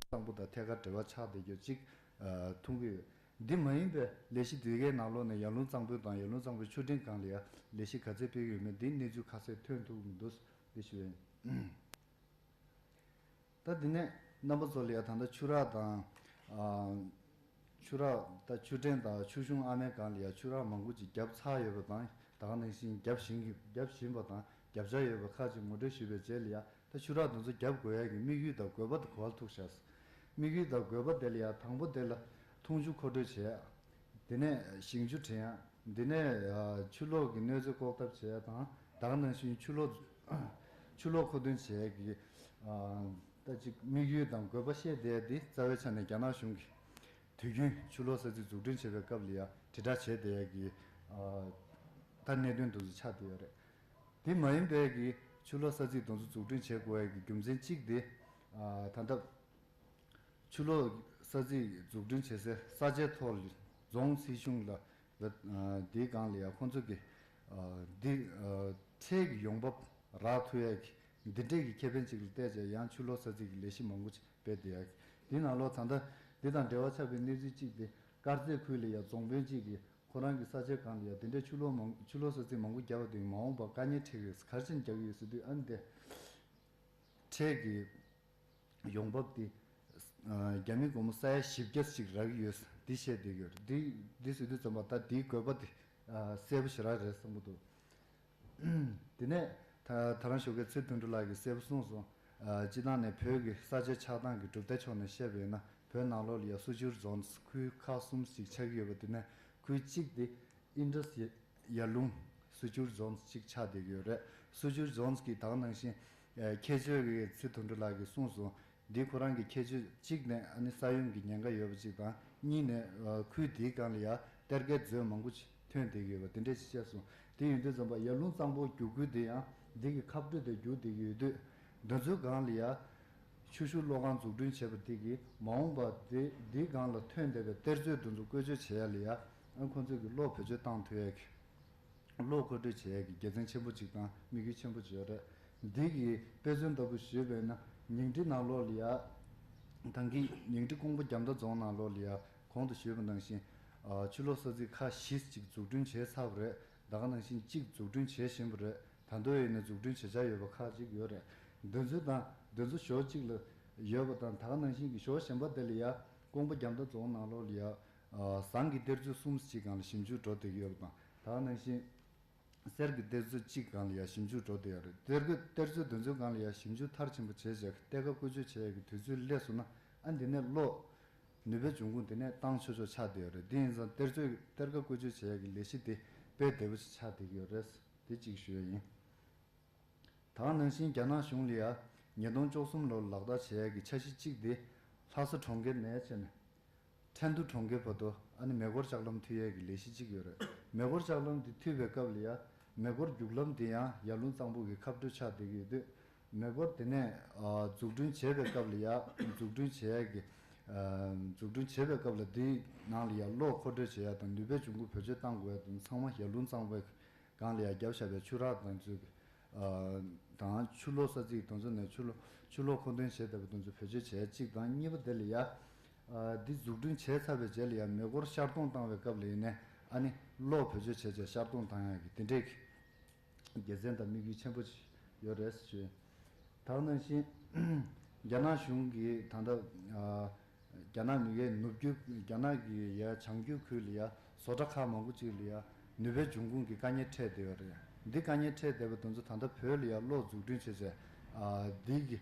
གཙང་པོ་དང་ཐད་ཀར་འབྲེལ་བ་ཆགས་བསྡད་རྒྱུ་ཅིག་ཨ། མཐོང་གི་ཡོད། འདི་མ་ཡིན་པའི་ལས་གཞི་དེ་གའི་ནང་ལོགས་ནས་ཡར་ཀླུང་གཙང་པོ་དང་ཡར་ཀླུང་གཙང་པོའི་ཆུ་ཕྲན་སྒང་ལ་ཡ་ལས་གཞི་ག་ཚད་སྤེལ་གྱི་ཡོད་མེད་འདི་གནས་ཚུལ་ཁ་གསལ་ཐོན་ཐུབ་ཀྱི་མི་འདུག་འདི་ཞུ་ཡིན། ད་འདི་ནས་རྣམ་པ་ཚོ་ལ་ཡ་ད་ལྟ་ཆུ་རགས་དང་། ཨ། ཆུ་རགས་ད་ཆུ་ཕྲན་དང་ཆུ་གཞུང་ཨ་མའི་སྒང་ལ་ཡ་ཆུ་རགས་མང་པོ་ཅིག་བརྒྱབ་ཚར་ཡོད་པ་དང་། ད་ག་ནང་བཞིན་བརྒྱབ་བཞིན་གྱི། བརྒྱབ་བཞིན་པ་དང་བརྒྱབ་འཆར་ཡོད་པ་ཁག་ཅིག་ངོ་སྤྲོད་ཞུས་པའི་རྗེས་ལ་ཡ། ད་ཆུ་རགས་དེ་ཚོ་བརྒྱབ་དགོས་ཡ་གི་དམིགས་ཡུལ་དང་དགོས་པ་དེ་ག་པར་ཐུག་ཤག་དམིགས་ཡུལ་དང་དགོས་པ་དེ་ལ་ཡ་དང་པོ་དེ་ལ་འཐུང་ཆུ་མཁོ་སྤྲོད་བྱེད་ཡ། དེ་ནས་ཞིང་ཆུ་བྲན་ཡ། དེ་ནས་ཆུ་ལོག་གི་གནོད་འཚེ་བཀག་ཐབས་བྱེད་ཡ་དང་། ད་ག་ནང་བཞིན་ཆུ་ལོག་ཆུ་ལོག་མཁོ་འདོན་བྱེད་ཡ་གི། ཨ། ད་ཅིག་དམིགས་ཡུལ་དང་དགོས་པ་བཤད་བསྡད་ཡ་དེ་རྩ་བའི་ཆ་ནས་རྒྱ་ནག་གཞུང་གིས་དུས་རྒྱུན་ཆུ་ལོག་ས་ཚིགས་འཛུགས་སྐྲུན་བྱེད་པའི་སྐབས་ལ་ཡ་དྲིལ་བསྒྲགས་བྱས་བསྡད་ཡ་གི། ཨ། ད་གནད་དོན་དེ་ཚོ་ཆགས་བསྡད་ཡོད་རེད། དེ་མ་ཡིན་པའི་གི་ཆུ་ལོག་ས་ཚིགས་དེ་ཚོ་འཛུགས་སྐྲུན་བྱེད་དགོས་ཡ་གི་རྒྱུ་མཚན་གཅིག་དེ། ཨ། ད་ལྟ་ཆུ་ལོག་ས་ཚིགས་འཛུགས་སྐྲུན་བྱེད་སའི་ས་ཆའི་ཐོག་ལ་རྫོང་སྲིད་གཞུང་ལ། ཨ། དེའི་སྒང་ལ་ཡ་ཁོང་ཚོ་གི། ཨ། འདི། ཨ། ཁྲལ་གྱི་ཡོང་འབབ་རག་ཐུབ་ཡ་གི་འདི་འདྲས་ཀྱི་ཁེ་ཕན་ཅིག་ལ་བལྟས་བྱས་ཡང་ཆུ་ལོག་ས་ཚིགས་ཀྱི་ལས་གཞི་མང་པོ་ཅིག་སྤེལ་བསྡད་ཡ་གི། འདི་ནང་ལོགས་ད་ལྟ་འདི་དང་འབྲེལ་བ་ཆགས་པའི་གནས་ཚུལ་གཅིག་དེ་དཀར་མཛེས་ཁུལ་ལ་ཡ་རྫོང་དཔོན་གཅིག་གིས་ཁོ་རང་གི་ས་ཆའི་སྒང་ལ་ཡ་དེ་འདྲའི་ཆུ་ལོག་མང་། ཆུ་ལོག་ས་ཚིགས་མང་པོ་བརྒྱབ་པ་དེ་མ་འོངས་པར་དཀའ་ངལ་འཕྲད་ཀྱི་རེད། ག་རེ་བྱས་ནས་རྒྱག་གི་ཡོད་ཟེར་དུས་ཨ་ནི་དེ། ཁྲལ་གྱི་ཡོང་འབབ་དེ། ཨ། རྒྱ་མི་སྒོར་མོ་ས་ཡ་བཞི་བརྒྱ་ཞིག་རག་གི་ཡོད། འདི་བཤད་བསྡད་ཀྱི་ཡོད་རེད། འདི་འདི་ཟེར་དུས་ཙམ་པ་ད་འདིའི་དགོས་པ་དེ། ཨ། གསལ་པོ་ཞེ་དྲག་རེད་བསམ་གྱི་འདུག་དེ་ནས་ད་ད་རང་ཞོགས་ཀས་ཚེ་དོན་གྲུབ་ལགས་ཀྱིས་གསལ་པོ་གསུངས་སོང་། ཨ། སྤྱིར་བཏང་ནས་བོད་ཀྱི་ས་ཆ་ཆགས་སྟངས་ཀྱི་གྲུབ་མཐའི་ཕྱོགས་ནས་བཤད་པ་ཡིན་ན་བོད་ནང་ལོགས་ལ་ཡ་སུ་ཇུར་རྫོང་ཁུལ་ཁག་གསུམ་ཞིག་ཆགས་ཀྱི་ཡོད་པ། དེ་ནས་ཁུལ་གཅིག་དེ་ཨིན་ཌས་ཡར་ཀླུང་སུ་ཇུར་རྫོང་གཅིག་ཆགས་བསྡད་ཀྱི་ཡོད་རེད། སུ་ཇུར་རྫོང་གི་ད་ག་ནང་བཞིན། ཨ། ཁྱད་ཆོས་ཀྱི་ཚེ་དོན་གྲུབ་ལགས་ཀྱིས་གསུངས་སོང་། འདི་ཁོ་རང་གི་ཁྱད་ཆོས་གཅིག་ནས་ཨ་ནི་ས་ཡོམ་གྱི་ཉེན་ཁ་ཡོད་པ་གཅིག་དང་། གཉིས་ནས། ཨ། ཁུལ་འདིའི་སྒང་ལ་ཡ་གཏེར་ཁའི་མཛོད་མང་པོ་ཅིག་ཐོན་བསྡད་ཀྱི་ཡོད་པ་དེ་འདྲས་ཅིག་བཤད་སོང་། དེ་ཡིན་དུས་ཙམ་པ་ཡར་ཀླུང་གཙང་པོ་རྒྱུག་ཁུལ་འདི་ཡང་འདི་གི་ཁ་སྤྲོད་དེ་རྒྱུག་བསྡད་ཀྱི་ཡོད་དུས། འདི་ཚོའི་སྒང་ལ་ཡ་ཆུ་ཤུགས་གློག་ཁང་འཛུགས་སྐྲུན་བྱས་པ་དེ་གིས་མ་འོངས་པ་དེ་འདིའི་སྒང་ལ་ཐོན་བསྡད་པའི་གཏེར་མཛོད་དེ་ཚོ་བཀོལ་སྤྱོད་བྱེད་ཡ་ལ་ཡ་ ཨ་ཁོང་ཚོས་ཀྱི་གློག་བེད་སྤྱོད་བཏང་ཐུབ་ཡས་ཀྱི་གློག་མཁོ་སྤྲོད་བྱེད་ཡས་ཀྱི་དགེ་མཚན་ཆེན་པོ་གཅིག་དང་དམིགས་ཡུལ་ཆེན་པོ་གཅིག་ཡོད་རེད། འདི་གི་དཔེ་མཚོན་ལྟ་བུ་ཞུས་པས་ན་ཉིང་ཁྲི་ནང་ལོགས་ལ་ཡ། ད་གིན་ཉིང་ཁྲི་ཀོང་པོ་རྒྱ་མདའ་རྫོང་ནང་ལོགས་ལ་ཡ་གོང་དུ་ཞུས་པ་ནང་བཞིན། ཨ་ཆུ་གློག་ས་ཚིགས་ཁག་བཞི་ཅིག་འཛུགས་སྐྲུན་བྱས་ཚར་བ་རེད། ད་ག་ནང་བཞིན་གཅིག་འཛུགས་སྐྲུན་བྱེད་བཞིན་པ་རེད། ད་དུང་ཡིན་ན་འཛུགས་སྐྲུན་བྱེད་འཆར་ཡོད་པ་ཁག་ཅིག་ཡོད་རེད། འདི་ཚོ་དང་འདི་ཚོ་ཞོར་གཅིག་ལ་ཡོད་པ་དང་། ད་ག་ནང་བཞིན་གྱི་ཞོར་གཞན་པ་དེ་ལ་ཡ་ཀོང་པོ་རྒྱ་མདའ་རྫོང་ནང་ལོགས་ལ་ཡ། ཨ་ཟངས་ཀྱི་གཏེར་མཛོད་གསུམ་ཅིག་སྒང་ལ་ཞིབ་འཇུག་འགྲོ་བསྡད་ཀྱི་ཡོད་པ་དང་། ད་ག་ནང་བཞིན། གསེར་གྱི་གཏེར་མཛོད་གཅིག་སྒང་ལ་ཡང་ཞིབ་འཇུག་འགྲོ་བསྡད་ཡོད་རེད། གཏེར་གྱི་གཏེར་མཛོད་དེ་ཚོའི་སྒང་ལ་ཡང་ཞིབ་འཇུག་མཐར་ཕྱིན་པ་བྱས་རྗེས་གཏེར་ཁ་བཀོལ་སྤྱོད་བྱེད་ཡག་གི་དུས་ཚོད་སླེབས་སོང་ན། ཨ་འདི་ནས་གློག་ནུས་པའི་འབྱུང་ཁུངས་དེ་ནས་བཏང་ཆོག་ཆོག་ཆགས་བསྡད་ཡོད་རེད། དེ་ཡིན་ཙང་གཏེར་མཛོད་གཏེར་ཁ་བཀོལ་སྤྱོད་བྱེད་ཡག་གི་ལས་གཞི་དེ་དཔེ་བདེ་པོ་ཞིག་ཆགས་བསྡད་ཀྱི་ཡོད་རེད། དེ་གཅིག་ཞུ་ཡ་ཡིན། ད་ག་ནང་བཞིན་རྒྱ་ནག་གཞུང་ལ་ཡང་ཉིས་སྟོང་བཅུ་གསུམ་ལོར་ལག་བསྟར་བྱེད་ཡག་གི་འཆར་གཞི་གཅིག་དེ། ལྷ་ས་གྲོང་ཁྱེར་ནས་བྱས་ནས་ཁྲེང་ཏུའུ་གྲོང་ཁྱེར་བར་དུ་ཨ་ནི་མེ་འཁོར་ལྕགས་ལམ་མཐུད་ཡས་ཀྱི་ལས་གཞི་གཅིག་ཡོད་རེད། མེ་འཁོར་ལྕགས་ལམ་དེ་མཐུད་པའི་སྐབས་ལ་ཡང་མེ་འཁོར་རྒྱུག་ལམ་དེ་ཡང་ཡར་ཀླུང་གཙང་པོ་གི་ཁ་སྤྲོད་ཆགས་བསྡད་ཀྱི་ཡོད་དུས། མེ་འཁོར་དེ་ནས་ཨ་འཛུགས་སྐྲུན་བྱེད་པའི་སྐབས་ལ་ཡང་འཛུགས་སྐྲུན་བྱེད་ཡས་ཀྱི་ཨ་འཛུགས་སྐྲུན་བྱེད་པའི་སྐབས་ལ་དེའི་ནང་ལ་ཡང་གློག་མཁོ་སྤྲོད་བྱེད་ཡས་དང་ནུས་པའི་འབྱུང་ཁུངས་བེད་སྤྱོད་གཏང་དགོས་ཡས་དང་ཚང་མ་ཡར་ཀླུང་གཙང་པོའི་སྒང་ལ་ཡང་བརྒྱབ་བཞག་པའི་ཆུ་རགས་དང་ཚུལ་གྱི་ཨ་དང་ཆུ་གློག་ས་ཚིགས་དེ་ཚོ་ནས་ཆུ་གློག་ཆུ་གློག་མཁོ་འདོན་བྱེད་བསྡད་པ་དེ་ཚོ་བེད་སྤྱོད་བྱས་གཅིག་དང་། གཉིས་པ་དེ་ལ་ཡ་ཨ་འདི་འཛུགས་སྐྲུན་བྱས་ཚར་བའི་རྗེས་ལ་ཡ་མེ་འཁོར་ཤར་གཏོང་བཏང་བའི་སྐབས་ལ་ཡིན་ནའི་ཨ་ནི་གློག་བེད་སྤྱོད་བྱས་བྱས་ཤར་གཏོང་བཏང་ཡག་གི་དེ་འདྲས་ཀྱི་དགེ་མཚན་དང་དམིགས་ཡུལ་ཆེན་པོ་ཞིག་ཡོད་རེད་ཞུ། ད་ག་ནང་བཞིན་རྒྱ་ནག་གཞུང་གིས་ད་ལྟ་ཨ་རྒྱ་ནག་མི་ཡའི་ནུབ་རྒྱུད། རྒྱ་ནག་གི་ཡ་བྱང་རྒྱུད་ཁུལ་ལ་ཡ་བཟོ་གྲྭ་ཁག་མང་པོ་ཅིག་ལ་ཡ་ནུས་པའི་འབྱུང་ཁུངས་ཀྱི་དཀའ་ངལ་འཕྲད་བསྡད་ཡོད་རེད། འདི་དཀའ་ངལ་འཕྲད་བསྡད་པ་དེ་ཚོ་ད་ལྟ་བོད་ལ་ཡ་གློག་འཛུགས་སྐྲུན་བྱས་བྱས་ཨ་འདི་གི་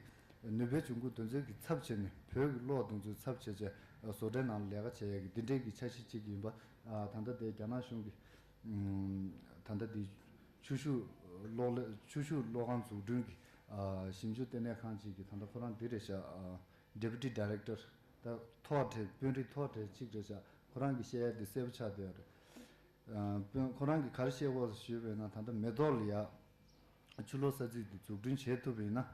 ནུས་པའི་འབྱུང་ཁུངས་དེ་ཚོ་གི་ཚབ་བྱས་ནས་བོད་ཀྱི་གློག་དེ་ཚོའི་ཚབ་བྱས་བྱས་བཟོ་གྲྭའི་ནང་ལ་ལས་ཀ་བྱེད་ཡ་གི་འདི་འདྲའི་གི་འཆར་གཞི་ཅིག་ཡིན་པ། ཨ་ད་ལྟ་དེ་རྒྱ་ནག་གཞུང་གི་ད་ལྟ་དེ་ཆུ་ཤུགས་གློག་ལས་ཆུ་ཤུགས་གློག་ཁང་འཛུགས་སྐྲུན་གྱི་ཨ་ཞིབ་འཇུག་ལྟེ་གནས་ཁང་ཅིག་གི་ད་ལྟ་ཁོ་རང་འདི་རེད་ཤག་ཨ་Deputy Director། ད་མཐོ་གྲས་དཔོན་རིགས་མཐོ་གྲས་གཅིག་རེད་ཤག་ཁོ་རང་གིས་བཤད་ཡ་དེ་གསལ་པོ་ཆགས་བསྡད་ཡོད་རེད། ཨ་དཔོན་ཁོ་རང་གིས་ག་རེ་བཤད་ཡོད་ཞུས་པས་ན། ད་ལྟ་མེ་ཏོག་ལ་ཡ་ཆུ་གློག་ས་ཚིགས་འདི་འཛུགས་སྐྲུན་བྱེད་ཐུབ་པ་ཡིན་ན།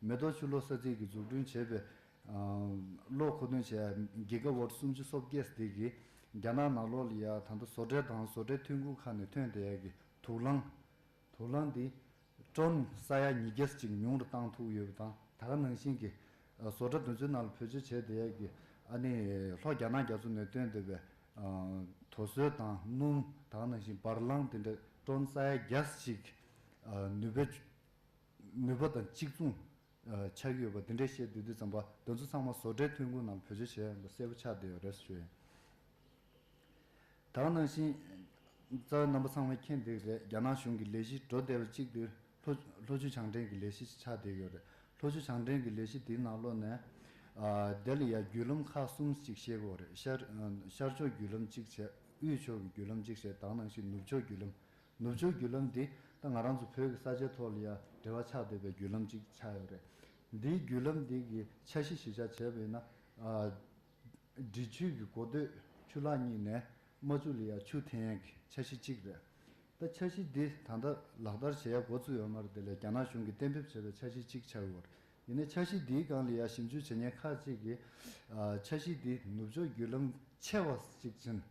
མེ་ཏོག་ཆུ་གློག་ས་ཚིགས་ཀྱི་འཛུགས་སྐྲུན་བྱས་པའི་ཨ་གློག་མཁོ་འདོན་བྱས་གི་ག་ཝཊ་སུམ་ཅུ་སོ་བརྒྱད་དེ་གིས་རྒྱ་ནག་ནང་ལོགས་ལ་ཡ་ད་ལྟ་བཟོ་གྲྭ་དང་བཟོ་གྲྭའི་ཐོན་ཁུངས་ཁག་ནས་ཐོན་བསྡད་ཡ་གི་དུག་རླངས། དུག་རླངས་འདི་ཊོན་ས་ཡ་ཉིས་བརྒྱ་ཅིག་ཉུང་རུ་བཏང་ཐུབ་ཡོད་པ་དང་། ད་ག་ནང་བཞིན་གྱི་ཨ་བཟོ་གྲྭ་དེ་ཚོའི་ནང་ལ་བེད་སྤྱོད་བྱས་བསྡད་ཡ་གི་ཨ་ནི་ལྷོ་རྒྱ་ནག་རྒྱ་མཚོ་ནས་ཐོན་བསྡད་པའི་ཨ་དོ་སོལ་དང་སྣུམ། ད་ག་ནང་བཞིན་འབར་རླངས་དེ་འདྲ་ཊོན་ས་ཡ་བརྒྱ་ཅིག་ཨ་ནུས་པ་ནུས་པ་དང་གཅིག་མཚུངས་ཨ་ཆགས་ཀྱི་ཡོད་པ་དེ་འདྲ་བཤད་བསྡད་དུས་ཙམ་པ། དེ་ཚོ་ཚང་མ་བཟོ་གྲྭའི་ཐོན་ཁུངས་ནང་ལ་བེད་སྤྱོད་བྱས་ཡོད་པ་གསལ་པོ་ཆགས་བསྡད་ཡོད་རེད་ཞུ་ཡིན། ད་ག་ནང་བཞིན་རྩ་བའི་རྣམ་པ་ཚང་མས་མཁྱེན་བསྡད་ཀྱི་རེད། རྒྱ་ནག་གཞུང་གི་ལས་གཞི་འགྲོ་བསྡད་པ་གཅིག་དེ་ལྷོ་ལྷོ་ཆུ་བྱང་འདྲེན་གྱི་ལས་གཞི་ཆགས་བསྡད་ཀྱི་ཡོད་རེད། ལྷོ་ཆུ་བྱང་འདྲེན་གྱི་ལས་གཞི་དེའི་ནང་ལོགས་ནས་ཨ་དེ་ལ་ཡ་བརྒྱུད་ལམ་ཁག་གསུམ་ཅིག་བཤད་ཀྱི་ཡོད་རེད། ཤར་ཨ་ཤར་ཕྱོགས་བརྒྱུད་ལམ་གཅིག་བྱས། དབུས་ཕྱོགས་ཀྱི་བརྒྱུད་ལམ་གཅིག་བྱས། ད་ག་ནང་བཞིན་ནུབ་ཕྱོགས་བརྒྱུད་ལམ། ནུབ་ཕྱོགས་བརྒྱུད་ལམ་འདི་ད་ང་རང་ཚོ་བོད་ཀྱི་ས་ཆའི་ཐོག་ལ་ཡ་འབྲེལ་བ་ཆགས་བསྡད་པའི་བརྒྱུད་ལམ་གཅིག་ཆགས་ཡོད་རེད། འདིའི་བརྒྱུད་ལམ་འདི་གི་འཆར་གཞི་གཞི་བཞག་བྱས་པ་ཡིན་ན། ཨ་འབྲི་ཆུའི་གི་འགོ་སྟོད་ཆུ་ལག་གཉིས་ནས་རྨ་ཆུ་ལ་ཡ་ཆུ་འཐེན་ཡས་ཀྱི་འཆར་གཞི་གཅིག་རེད། ད་འཆར་གཞི་འདི་ད་ལྟ་ལག་བསྟར་བྱེད་ཡ་འགོ་བཙུགས་ཡོད་མ་རེད། དེ་ལས་རྒྱ་ནག་གཞུང་གིས་གཏན་འབེབས་བྱས་པའི་འཆར་གཞི་གཅིག་ཆགས་ཡོད་རེད། ཡིན་ནའི་འཆར་གཞི་འདིའི་སྒང་ལ་ཡ་ཞིབ་འཇུག་བྱེད་མཁན་ཁག་ཅིག་གིས་ཨ་འཆར་གཞི་འདི་ནུབ་ཕྱོགས་བརྒྱུད་ལམ་ཆེ་བ་ཅིག་ཕྱིན།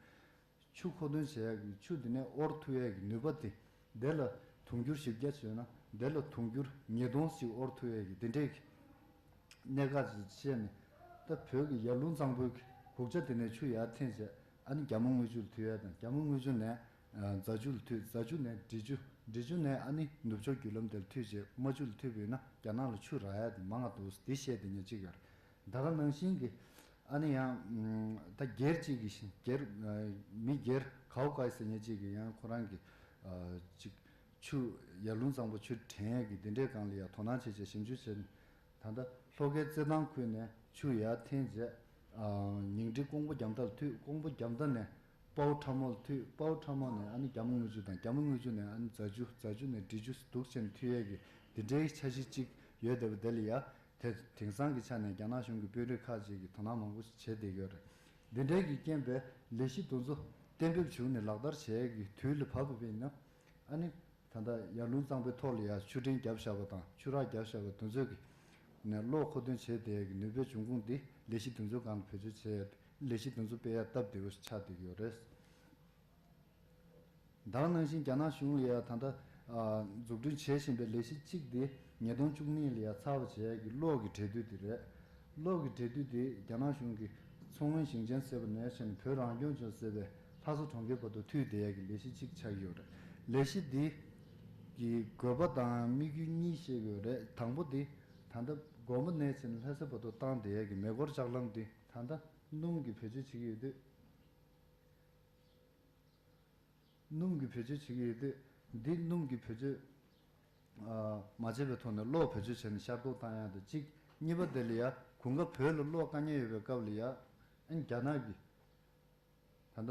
ཆུ་མཁོ་འདོན་བྱེད་ཡག་གི་ཆུ་འདི་ནས་དབོར་ཐུབ་ཡག་གི་ནུས་པ་དེ། དེ་ལ་དུང་འགྱུར་ཞིབ་རྒྱ་བྱས་ན་དེ་ལ་དུང་འགྱུར་ཉིས་སྟོང་ཞིག་དབོར་ཐུབ་ཡག་གི་འདི་འདྲའི་གི་གནད་འགག་ཅིག་བཤད་ནས། ད་བོད་ཀྱི་ཡར་ཀླུང་གཙང་པོའི་གི་བུག་ཆ་དེ་ནས་ཆུ་ཡར་འཐེན་བྱས། ཨ་ནི་རྒྱ་མོ་རྔུལ་ཆུ་ལ་མཐུད་ཡག་དང་། རྒྱ་མོ་རྔུལ་ཆུ་ནས་ཨ་རྫ་ཆུ་ལ་མཐུད། རྫ་ཆུ་ནས་འབྲི་ཆུ། འབྲི་ཆུ་ནས་ཨ་ནི་ནུབ་ཕྱོགས་བརྒྱུད་ལམ་དེ་ལ་མཐུད་བྱས་རྨ་ཆུ་ལ་མཐུད་པ་ཡིན་ན་རྒྱ་ནག་ལ་ཆུ་རག་ཡག་དེ་མང་ང་འདུག་འདི་བཤད་དེ་ཉེ་གཅིག་ཡོད་རེད། ད་ག་ནང་བཞིན་གྱི་ཨ་ནི་ཡང་ད་སྒེར་གཅིག་གི་སྒེར་མི་སྒེར་ཀའོ་ཀའི་ཟེར་མཁན་གཅིག་གིས་ཡང་ཁོ་རང་གི་ཅིག་ཆུ་ཡར་ཀླུང་གཙང་པོ་ཆུ་འདྲེན་ཡས་ཀྱི་འདི་འདྲའི་སྒང་ལ་ཡང་དོ་སྣང་བྱས་བྱས་ཞིབ་འཇུག་བྱས་ནས། ད་ལྟ་ལྷོ་ཁའི་རྩེད་ཐང་ཁུལ་ནས་ཆུ་ཡར་འཐེན་རྗེས་ཉིང་ཁྲི་ཀོང་པོ་རྒྱ་མདའ་ལ་མཐུད། ཀོང་པོ་རྒྱ་མདའ་ནས་དཔའ་བོ་ཁྲ་མོ་ལ་མཐུད། དཔའ་བོ་ཁྲ་མོ་ནས་ཨ་ནི་རྒྱ་མོ་རྔུལ་ཆུ་དང་། རྒྱ་མོ་རྔུལ་ཆུ་ནས་ཨ་ནི་རྫ་ཆུ། རྫ་ཆུ་ནས་འབྲི་ཆུ་འདུག་བྱས་ནས་མཐུད་ཡས་ཀྱི་འདི་འདྲའི་འཆར་གཞི་གཅིག་ཡོད་བསྡད་པ་དེ་ལ་ཡ། དེ་དེང་སང་གི་ཆ་ནས་རྒྱ་ནག་གཞུང་གི་དཔོན་རིགས་ཁག་ཅིག་གིས་དོ་སྣང་མང་པོ་ཞིག་བྱས་བསྡད་ཡོད་རེད། འདི་འདྲའི་གི་རྐྱེན་པས་ལས་གཞི་དེ་ཚོ་གཏན་འབེབས་བྱུང་ནས་ལག་བསྟར་བྱེད་ཡས་ཀྱི་དུས་ལ་བབས་པ་ཡིན་ན། ཨ་ནི་ད་ལྟ་ཡར་ཀླུང་གཙང་པོའི་ཐོག་ལ་ཡ་ཆུ་འདྲེན་བརྒྱབ་བཞག་པ་དང་ཆུ་རགས་བརྒྱབ་བཞག་པ་དེ་ཚོ་གི་ནས་གློག་མཁོ་འདོན་བྱེད་བསྡད་ཡས་ཀྱི་ནུས་པའི་འབྱུང་ཁུངས་འདི་ལས་གཞི་དེ་ཚོའི་སྒང་ལ་བེད་སྤྱོད་བྱེད་ཡས། ལས་གཞི་དེ་ཚོ་སྤེལ་ཡ་སྟབས་བདེ་པོ་ཞིག་ཆགས་བསྡད་ཀྱི་ཡོད་རེད། ད་ག་ནང་བཞིན་རྒྱ་ནག་གཞུང་ལ་ཡང་ད་ལྟ་ཨ་འཛུགས་སྐྲུན་བྱེད་བཞིན་པའི་ལས་གཞི་གཅིག་དེ་ཉིས་སྟོང་བཅུ་གཉིས་ལ་ཡང་ཚར་བ་བྱས་ཀྱི་གློག་གི་འབྲེལ་མཐུད་དེ་རེད། གློག་གི་འབྲེལ་མཐུད་དེ་རྒྱ་ནག་གཞུང་གི་མཚོ་སྔོན་ཞིང་ཆེན་ཟེར་བ་ནས་བྱས་ནས་བོད་རང་སྐྱོང་ལྗོངས་ཟེར་བའི་ལྷ་ས་གྲོང་ཁྱེར་བར་དུ་མཐུད་བསྡད་ཡ་གི་ལས་གཞི་གཅིག་ཆགས་ཀྱི་ཡོད་རེད། ལས་གཞི་འདི་གི་དགོས་པ་དང་དམིགས་ཡུལ་གཉིས་བཤད་ཀྱི་ཡོད་རེད། དང་པོ་འདི་ད་ལྟ་དགོན་པ་ནས་བྱས་ནས་ལྷ་ས་བར་དུ་བཏང་བསྡད་ཡ་གི་མེ་འཁོར་ལྕགས་ལམ་འདི་ད་ལྟ་སྣུམ་གྱི་བེད་སྤྱོད་བྱེད་ཀྱི་ཡོད་དུས། སྣུམ་གྱི་བེད་སྤྱོད་བྱེད་ཀྱི་ཡོད་དུས། འདི་སྣུམ་གྱི་བེད་སྤྱོད་ཨ་མ་བྱས་པའི་ཐོག་ནས་གློག་བེད་སྤྱོད་བྱས་ནས་ཤར་གཏོང་བཏང་ཡག་དང་གཅིག་གཉིས་པ་དེ་ལ་ཡ་གོང་ཁ་བོད་ལ་གློག་དཀའ་ངལ་ཡོད་པའི་སྐབས་ལ་ཡ་ཨ་ནི་རྒྱ་ནག་གི་ད་ལྟ་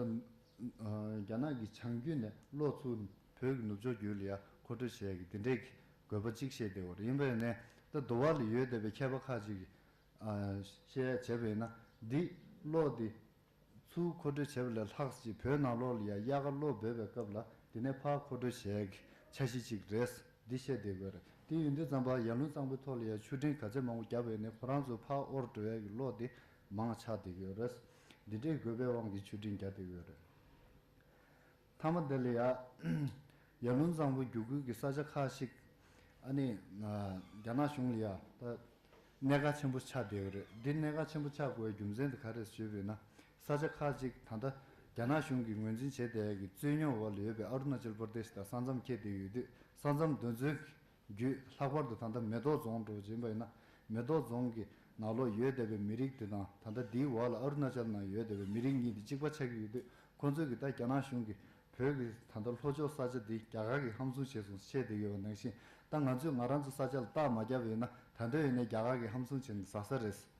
ཨ་རྒྱ་ནག་གི་བྱང་རྒྱུད་ནས་གློག་ཚུར་བོད་ཀྱི་ནུབ་ཕྱོགས་རྒྱུད་ལ་ཡ་མཁོ་སྤྲོད་བྱེད་ཡག་གི་དེ་འདྲའི་གི་དགོས་པ་གཅིག་བཤད་བསྡད་ཡོད་རེད། ཡིན་པ་ཡིན་ནའི་ད་དུ་བ་ལ་ཡོད་བསྡད་པའི་མཁས་པ་ཁག་ཅིག་གིས་ཨ་བཤད་ཡ་བྱས་པ་ཡིན་ན་འདི་གློག་འདི། ཚུར་མཁོ་སྤྲོད་བྱས་པ་ལས་ལྷག་ཅིག་བོད་ནང་ལོགས་ལ་ཡ་དབྱར་ཁ་གློག་འབེབས་པའི་སྐབས་ལ་དེ་ནས་ཕར་མཁོ་སྤྲོད་བྱས་ཀྱི་འཆར་གཞི་ཅིག་རེད། འདི་བཤད་བསྡད་དགོས་རེད། དེ་ཡིན་དུས་ཙམ་པ་ཡར་ཀླུང་གཙང་པོའི་ཐོག་ལ་ཡ་ཆུ་འདྲེན་ག་ཚད་མང་པོ་བརྒྱབ་པ་ཡིན་ནའི་ཁོ་རང་ཚོ་ཕར་དབོར་འགྲོ་ཡ་གི་གློག་དེ་མང་ཆགས་བསྡད་ཀྱི་ཡོད་རེད། འདི་འདྲའི་དགོས་པའི་དབང་གིས་ཆུ་འདྲེན་བརྒྱབ་བསྡད་ཀྱི་ཡོད་རེད། མཐའ་མ་དེ་ལ་ཡ། ཡར་ཀླུང་གཙང་པོ་རྒྱུག་ཁུལ་གྱི་ས་ཆ་ཁག་ཞིག་ཨ་ནི། རྒྱ་ནག་གཞུང་ལ་ཡ། ད། གནད་འགག་ཆེན་པོ་ཆགས་བསྡད་ཡོད་རེད། འདི་གནད་འགག་ཆེན་པོ་ཆགས་དགོས་པའི་རྒྱུ་མཚན་དེ་ག་རེད་ཞུས་པ་ཡིན་ན། ས་ཆ་ཁག་ཅིག་ད་ལྟ་རྒྱ་ནག་གཞུང་གིས་ངོས་འཛིན་བྱས་བསྡད་ཡ་གི་རྩོད་རྙོག་འོག་ལ་ཡོད་པའི་ཨ་རུ་ན་ཅལ་པར་དེ་ཤི་དང་ས་མཚམས་འཁེལ་བསྡད་ཡོད་དུས་ས་མཚམས་དེ་ཚོའི་བརྒྱུད་ལྷག་པར་དུ་ད་ལྟ་མེ་ཏོག་རྫོང་འགྲོ་བཞིན་པ་ཡིན་ན། མེ་ཏོག་རྫོང་གི་ནང་ལོགས་ཡོད་བསྡད་པའི་མི་རིགས་དེ་དང་ད་ལྟ་འདིའི་འོག་ལ་ཨ་རུ་ན་ཅལ་ནང་ཡོད་བསྡད་པའི་མི་རིགས་གཉིས་དེ་གཅིག་པ་ཆགས་ཀྱི་ཡོད་དུས་ཁོང་ཚོས་ཀྱི་ད་རྒྱ་ནག་གཞུང་གིས་བོད་ཀྱི་ད་ལྟ་ལྷོ་ཕྱོགས་ས་ཆ་འདི་རྒྱ་གར་གྱིས་ཧམ་བཟུང་བྱས་སོང་བཤད་བསྡད་ཡོད་པ་ནང་བཞིན། ད་ང་ཚོས་ང་རང་ཚོ་ས་ཆ་ལ་རྟགས་མ་བརྒྱབ་པ་ཡིན་ན་ད་འདོད་ཡོད་ནའི་རྒྱ་གར་གྱིས་ཧམ་བཟུང་བྱས་ནས་ཟ་ས་རེད།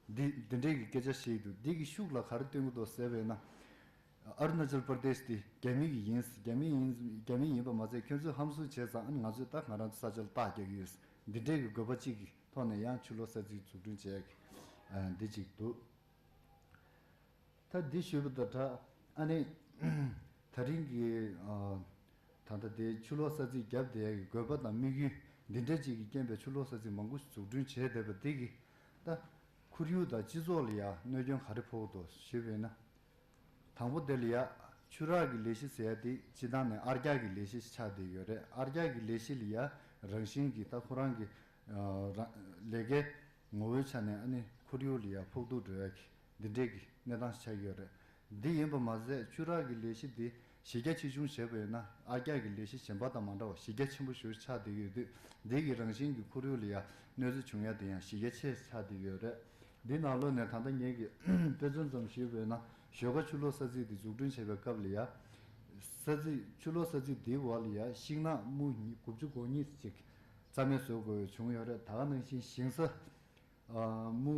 འདི་འདི་འདྲའི་གི་སྐད་ཆ་བཤད་ཀྱི་འདུག་འདི་གི་ཤུགས་ལ་ག་རེ་སྟོན་གྱི་འདུག་ཟེར་བས་ན། ཨ་རུ་ན་ཅལ་པར་དེ་ཤི་དེ་རྒྱ་མི་གི་ཡིན། རྒྱ་མི་ཡིན། རྒྱ་མི་ཡིན་པ་མ་ཚད་ཁྱོད་ཚོས་ཧམ་བཟུང་བྱས་ཙང་ཨ་ནི་ང་ཚོས་ད་ང་རང་ཚོ་ས་ཆ་ལ་རྟགས་རྒྱག་གི་ཡོད། འདི་འདྲའི་གི་དགོས་པ་གཅིག་གི་ཐོག་ནས་ཡང་ཆུ་གློག་ས་ཚིགས་འཛུགས་སྐྲུན་བྱས་ཀྱི་འདི་གཅིག་འདུག་ད་འདི་ཞུས་པ་དང་སྦྲགས་ཨ་ནི། ད་རིང་གི་ཨ། ད་ལྟ་དེ་ཆུ་གློག་ས་ཚིགས་བརྒྱབ་བསྡད་ཡག་གི་དགོས་པ་དང་དམིགས་ཡུལ་འདི་འདྲ་ཅིག་གི་རྐྱེན་པས་ཆུ་གློག་ས་ཚིགས་མང་པོ་ཞིག་འཛུགས་སྐྲུན་བྱས་བསྡད་པ་འདི་གིས་ད་ཁོར་ཡུག་དང་སྤྱི་ཚོགས་ལ་ཡང་གནོད་སྐྱོན་ག་རེ་ཕོག་འདུག་ཞུས་པས་ན། དང་པོ་དེ་ལ་ཡ། ཆུ་རགས་ཀྱི་ལས་གཞི་ཟེར་ཡ་དེ་སྤྱི་བཏང་ནས་ཨར་རྒྱག་གི་ལས་གཞི་ཆགས་བསྡད་ཡོད་རེད། ཨར་རྒྱག་གི་ལས་གཞི་ལ་ཡ་རང་བཞིན་གྱིས་ད་ཁོ་རང་གི་ཨ་རང་ལས་ཀའི་ངོ་བོའི་ཆ་ནས་ཨ་ནི་ཁོར་ཡུག་ལ་ཡ་ཕོག་ཐུག་འགྲོ་ཡ་གི་འདི་འདྲས་ཀྱི་གནས་སྟངས་ཤིག་ཆགས་ཀྱི་ཡོད་རེད། འདི་ཡིན་པ་མ་ཟད་ཆུ་རགས་ཀྱི་ལས་གཞི་འདི་གཞི་རྒྱ་ཆེ་ཆུང་བྱས་པ་ཡིན་ན་ཨར་རྒྱག་གི་ལས་གཞི་གཞན་པ་དང་མ་འདྲ་བར་གཞི་རྒྱ་ཆེན་པོ་ཞིག་ཆགས་བསྡད་ཀྱི་ཡོད་དུས་འདི་གི་རང་བཞིན་གྱི་ཁོར་ཡུག་ལ་ཡ་གནོད་འཚེ་བྱུང་ཡ་དེ་ཡང་གཞི་རྒྱ་ཆེ་ཆགས་བསྡད་ཀྱི་ཡོད་རེད། འདི་ནང་ལོགས་ནས་ད་ལྟ་ངེད་ཀྱིས་དཔེ་མཚོན་ཙམ་ཞུས་པ་ཡིན་ན་ཞོལ་ཁ་ཆུ་གློག་ས་ཚིགས་འདི་འཛུགས་སྐྲུན་བྱེད་པའི་སྐབས་ལ་ཡ། ས་ཚིགས་ཆུ་གློག་ས་ཚིགས་འདིའི་འོག་ལ་ཡ་ཤིང་ནགས་མུ་ཉི་དགུ་བཅུ་གོ་གཉིས་ཅིག་རྩ་མེད་བཟོ་དགོས་བྱུང་ཡོད་རེད། ད་ག་ནང་བཞིན་ཞིང་ས་ཨ་མུ་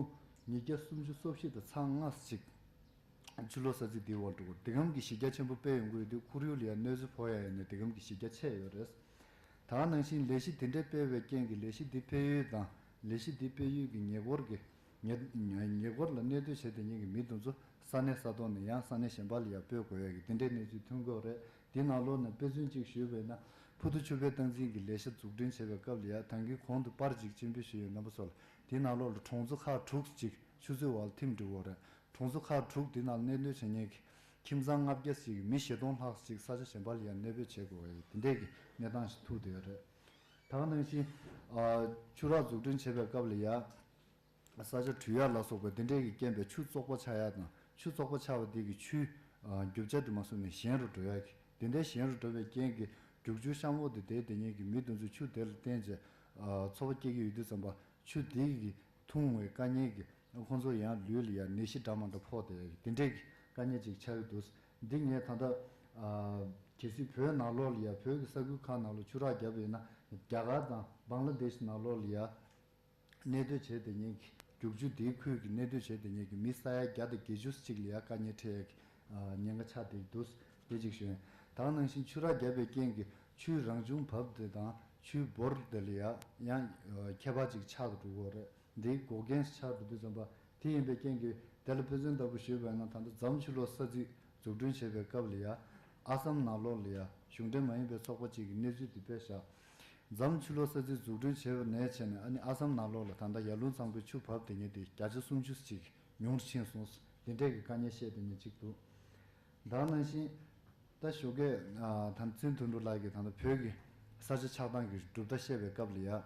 ཉིས་བརྒྱ་སུམ་ཅུ་སོ་བཞི་དང་ཚེག་ལྔ་ཅིག་ཆུ་གློག་ས་ཚིགས་འདིའི་འོག་འགྲོ་དགོས། འདི་གམ་གྱི་གཞི་རྒྱ་ཆེན་པོ་སྤེལ་ཡོང་གི་ཡོད་དུས་ཁོར་ཡུག་ལ་ཡ་གནོད་འཚེ་ཕོག་ཡ་ཡོད་ནས་འདི་གམ་གྱི་གཞི་རྒྱ་ཆེ་ཡོད་རེད། ད་ག་ནང་བཞིན་ལས་གཞི་འདི་འདྲས་སྤེལ་བའི་རྐྱེན་གྱིས་ལས་གཞི་འདི་སྤེལ་ཡུལ་དང་ལས་གཞི་འདི་སྤེལ་ཡུལ་གྱི་ཉེ་འཁོར་གྱི་ཉེ་ཉེ་ཉེ་འཁོར་ལ་གནས་སྡོད་བྱེད་དེ་ཉིད་ཀྱི་མི་དེ་ཚོ་ས་གནས་ས་ཐོག་ནས་ཡང་ས་གནས་གཞན་པ་ལ་ཡང་སྤོས་དགོས་ཡ་གི་འདི་འདྲའི་གནས་ཚུལ་ཐོན་གྱི་ཡོད་རེད། འདི་ནང་ལོགས་ནས་དཔེ་མཚོན་གཅིག་ཞུས་པ་ཡིན་ན་ཕུ་ཐུ་ཆུ་བེད་སྟངས་འཛིན་གྱི་ལས་གཞི་འཛུགས་སྐྲུན་བྱེད་པའི་སྐབས་ལ་ཡང་ད་གིན་གོང་དུ་པར་གཅིག་སྤྱན་འབུལ་ཞུས་ཡོད་རྣམ་པ་ཚོ་ལ། དེའི་ནང་ལོགས་ལ་གྲོང་ཚོ་ཁག་དྲུག་ཅིག་ཆུ་མཛོད་འོག་ལ་ཐིམ་འགྲོ་གི་ཡོད་རེད། གྲོང་ཚོ་ཁག་དྲུག་དེ་ནང་གནས་སྡོད་བྱེད་མཁན་གྱི་ཁྱིམ་ཚང་ལྔ་བརྒྱ་ཅིག་མི་བཞི་སྟོང་ལྷག་ཅིག་ས་ཆ་གཞན་པ་ལ་ཡང་གནས་སྤོས་བྱེད་དགོས་པའི་དེ་འདྲས་ཀྱི་གནས་སྟངས་ཤིག་ཐུག་བསྡད་ཡོད་རེད། ད་ག་ནང་བཞིན་ཨ་ཆུ་རགས་འཛུགས་སྐྲུན་བྱེད་པའི་སྐབས་ལ་ཡང་ས་ཆ་དྲུད་ཡ་ལ་སོགས་པ་དེ་འདྲས་ཀྱི་རྐྱེན་པས་ཆུ་བཙོག་པ་ཆགས་ཡ་དང་ཆུ་བཙོག་པ་ཆགས་པ་དེ་གི་ཆུའི་ཨ་རྒྱུ་ཆ་དེ་མ་བཟོས་ནས་ཞན་རུ་འགྲོ་ཡ་གི་དེ་འདྲས་ཞན་རུ་འགྲོ་བའི་རྐྱེན་གྱིས་རྒྱུག་ཆུ་གཤམ་འོག་དེ་དེ་དེ་ཉིད་ཀྱི་མི་དེ་ཚོས་ཆུ་དེ་ལ་བརྟེན་བྱས་ཨ་འཚོ་བ་སྐྱེལ་གྱི་ཡོད་དུས་ཙམ་པ་ཆུ་དེ་གི་འཐུང་བའི་དཀའ་ངལ་གྱིས་ཁོང་ཚོ་ཡང་ལུས་ལ་ཡང་ནད་གཞི་འདྲ་མ་འདྲ་ཕོག་བསྡད་ཡ་གི་དེ་འདྲས་ཀྱི་དཀའ་ངལ་ཅིག་ཆགས་ཀྱི་འདུག་འདི་ངས་ད་ལྟ་ཨ་གལ་སྲིད་བོད་ནང་ལོགས་ལ་ཡང་བོད་ཀྱི་ས་ཁུལ་ཁག་ནང་ལ་ཆུ་རགས་བརྒྱབ་པ་ཡིན་ན་རྒྱ་གར་དང་བང་ལ་དེཤ་ནང་ལོགས་ལ་ཡང་གནས་སྡོད་བྱས་དེ་ཉིད་ཀྱི་རྒྱུག་ཆུ་དེའི་ཁུལ་གྱི་གནས་སྡོད་བྱས་དེ་ཉིད་ཀྱི་མི་ས་ཡ་བརྒྱ་དང་བརྒྱད་ཅུ་ཅིག་ལ་ཡང་དཀའ་ངལ་འཕྲད་ཡ་གི་ཨ་ཉེན་ཁ་ཆགས་བསྡད་ཀྱི་འདུག་དེ་གཅིག་ཞུ་ཡིན། ད་ག་ནང་བཞིན་ཆུ་རགས་བརྒྱབ་པའི་རྐྱེན་གྱིས་ཆུའི་རང་བྱུང་བབ་དེ་དང་ཆུའི་འབོར་དེ་ལ་ཡང་ཡང་ཁྱད་པར་ཅིག་ཆགས་འགྲོ་གི་ཡོད་རེད། འདིའི་འགོག་རྐྱེན་ཆགས་འགྲོ་དུས་ཙམ་པ་དེ་ཡིན་པའི་རྐྱེན་གྱིས་དེ་ལ་དཔེ་མཚོན་ལྟ་བུ་ཞུས་པ་ཡིན་ན་ད་ལྟ་འཛམ་ཆུ་གློག་ས་ཚིགས་འཛུགས་སྐྲུན་བྱེད་པའི་སྐབས་ལ་ཡང་ཨ་སམ་ནང་ལོགས་ལ་ཡང་གཞུང་འབྲེལ་མ་ཡིན་པའི་ཚོགས་པ་གཅིག་གིས་གནས་ཚུལ་འདི་སྤེལ་བཞག་འཛམ་ཆུ་གློག་ས་ཚིགས་འཛུགས་སྐྲུན་བྱས་པ་ནས་བྱས་ནས་ཨ་ནི་ཨ་སམ་ནང་ལོགས་ལ་ད་ལྟ་ཡར་ཀླུང་གཙང་པོའི་ཆུ་བབ་དེ་ཉིད་དེ་བརྒྱ་ཆ་སུམ་ཅུ་ཅིག་ཉུང་རུ་ཕྱིན་སོང་། དེ་འདྲས་ཀྱི་དཀའ་ངལ་བཤད་དེ་ཉིད་ཅིག་འདུག་ད་ག་ནང་བཞིན། ད་ཞོགས་ཀས་ཨ་ད་ཚེ་དོན་གྲུབ་ལགས་ཀྱིས་ད་ལྟ་བོད་ཀྱི་ས་ཆ་ཆགས་སྟངས་ཀྱི་གྲུབ་མཐའ་བཤད་པའི་སྐབས་ལ་ཡ།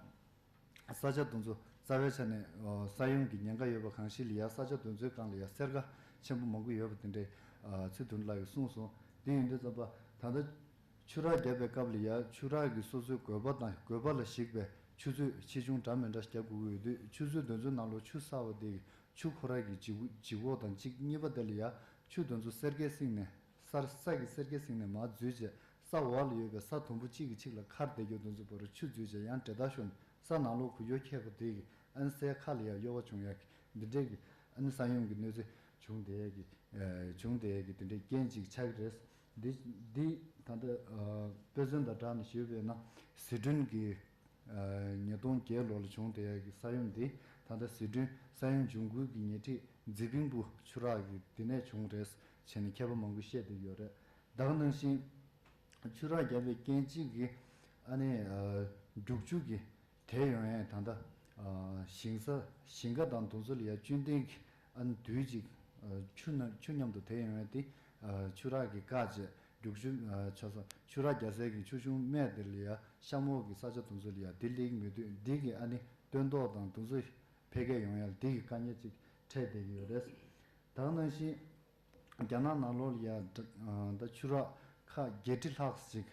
ས་ཆ་དེ་ཚོ་རྩ་བའི་ཆ་ནས་ཨ་ས་ཡོམ་གྱི་ཉེན་ཁ་ཡོད་པ་གང་ཞིག་ལ་ཡ། ས་ཆ་དེ་ཚོའི་སྒང་ལ་ཡ་སེར་ཁ་ཆེན་པོ་མང་པོ་ཡོད་པ་དེ་འདྲས་ཨ་ཚེ་དོན་གྲུབ་ལགས་ཀྱིས་གསུངས་སོང་། དེ་ཡིན་དུས་ཙམ་པ་ད་ལྟ་ཆུ་རགས་བརྒྱབ་པའི་སྐབས་ལ་ཡ། ཆུ་རགས་ཀྱི་སོ་སོའི་དགོས་པ་དང་དགོས་པ་ལ་གཞིགས་པའི་ཆུ་མཛོད་ཆེ་ཆུང་འདྲ་མི་འདྲ་བརྒྱབ་དགོས་ཀྱི་ཡོད་དུས། ཆུ་མཛོད་དེ་ཚོའི་ནང་ལོགས་ཆུ་བསགས་པ་དེ་གི་ཆུ་ཁོ་རང་གི་ལྗིད་ལྗིད་ཁོག་དང་གཅིག་གཉིས་པ་དེ་ལ་ཡ། ཆུ་དེ་ཚོ་སེར་སྐད་སྲིང་ནས། ས་ས་གི་སེར་སྐད་སྲིང་ནས་མར་འཛུལ་རྗེས། ས་འོག་ལ་ཡོད་པའི་ས་དུམ་བུ་གཅིག་གི་གཅིག་ལ་ཁར་བསྡད་རྒྱུ་དེ་ཚོ་བར་ཆུ་འཛུལ་རྗེས་ཡང་འདྲེ་ལྟར་ཤོར་ནས་ས་ནང་ལོགས་གུ་ཡོ་ཁྱེར་པ་དེ་གི་ཨ་ནི་སའི་ཁ་ལ་ཡང་གཡོ་བ་བྱུང་ཡག་གི་འདི་འདྲས་ཀྱི་ཨ་ནི་ས་ཡོམ་གྱི་གནོད་འཚེ་བྱུང་བསྡད་ཡག་གི་ཨ་བྱུང་བསྡད་ཡག་གི་དེ་འདྲའི་རྐྱེན་ཅིག་ཆགས་ཀྱི་རེད། འདི་འདི་ད་ལྟ་ཨ་དཔེ་མཚོན་དང་སྦྲགས་ནས་ཞུས་པས་ན། ཟི་ཁྲོན་གྱི་ཨ་ཉིས་སྟོང་བརྒྱད་ལོ་ལ་བྱུང་བསྡད་ཡག་གི་ས་ཡོམ་འདི་ད་ལྟ་ཟི་ཁྲོན་ས་ཡོམ་འབྱུང་ཁུལ་གྱི་ཉེ་འཁྲིས་ཛི་པིང་པུ་ཆུ་རགས་ཀྱི་འདི་ནས་བྱུང་རེད་བྱས་ནས་མཁས་པ་མང་པོས་བཤད་བསྡད་ཡོད་རེད། ད་ག་ནང་བཞིན་ཆུ་རགས་བརྒྱབ་པའི་རྐྱེན་གཅིག་གིས་ཨ་ནི་ཨ་རྒྱུག་ཆུ་གི་དེ་ཡོང་ཡས་ད་ལྟ་ཨ་ཞིང་ས་ཞིང་ཁ་དང་དེ་ཚོ་ལ་ཡ་བཅུད་ལྡན་གྱི་ཨ་ནི་རྡུལ་ཅིག་ཨ་ཆུ་ན་ཆུ་མཉམ་དུ་དེ་ཡོང་ཡས་དེ་ཨ་ཆུ་རགས་ཀྱིས་བཀག་བྱས། རྒྱུག་ཆུ་ཨ་ཆ་ས་ཆུ་རགས་རྒྱག་སའི་གི་ཆུ་ཆུང་སྨད་དེ་ལ་ཡ་གཤམ་འོག་གི་ས་ཆ་དེ་ཚོ་ལ་ཡ་དེ་སླེབས་ཀྱི་མེད་དུས། འདི་གི་ཨ་ནི་སྟོན་ཐོག་དང་དེ་ཚོ་འཕེལ་རྒྱས་ཡོང་ཡ་ལ་འདི་གི་དཀའ་ངལ་ཅིག་འཕྲད་བསྡད་ཀྱི་ཡོད་རེད། ད་ག་ནང་བཞིན་རྒྱ་ནག་ནང་ལོགས་ལ་ཡ་ད་ཆུ་རགས་ཁག་བརྒྱད་ཁྲི་ལྷག་ཅིག་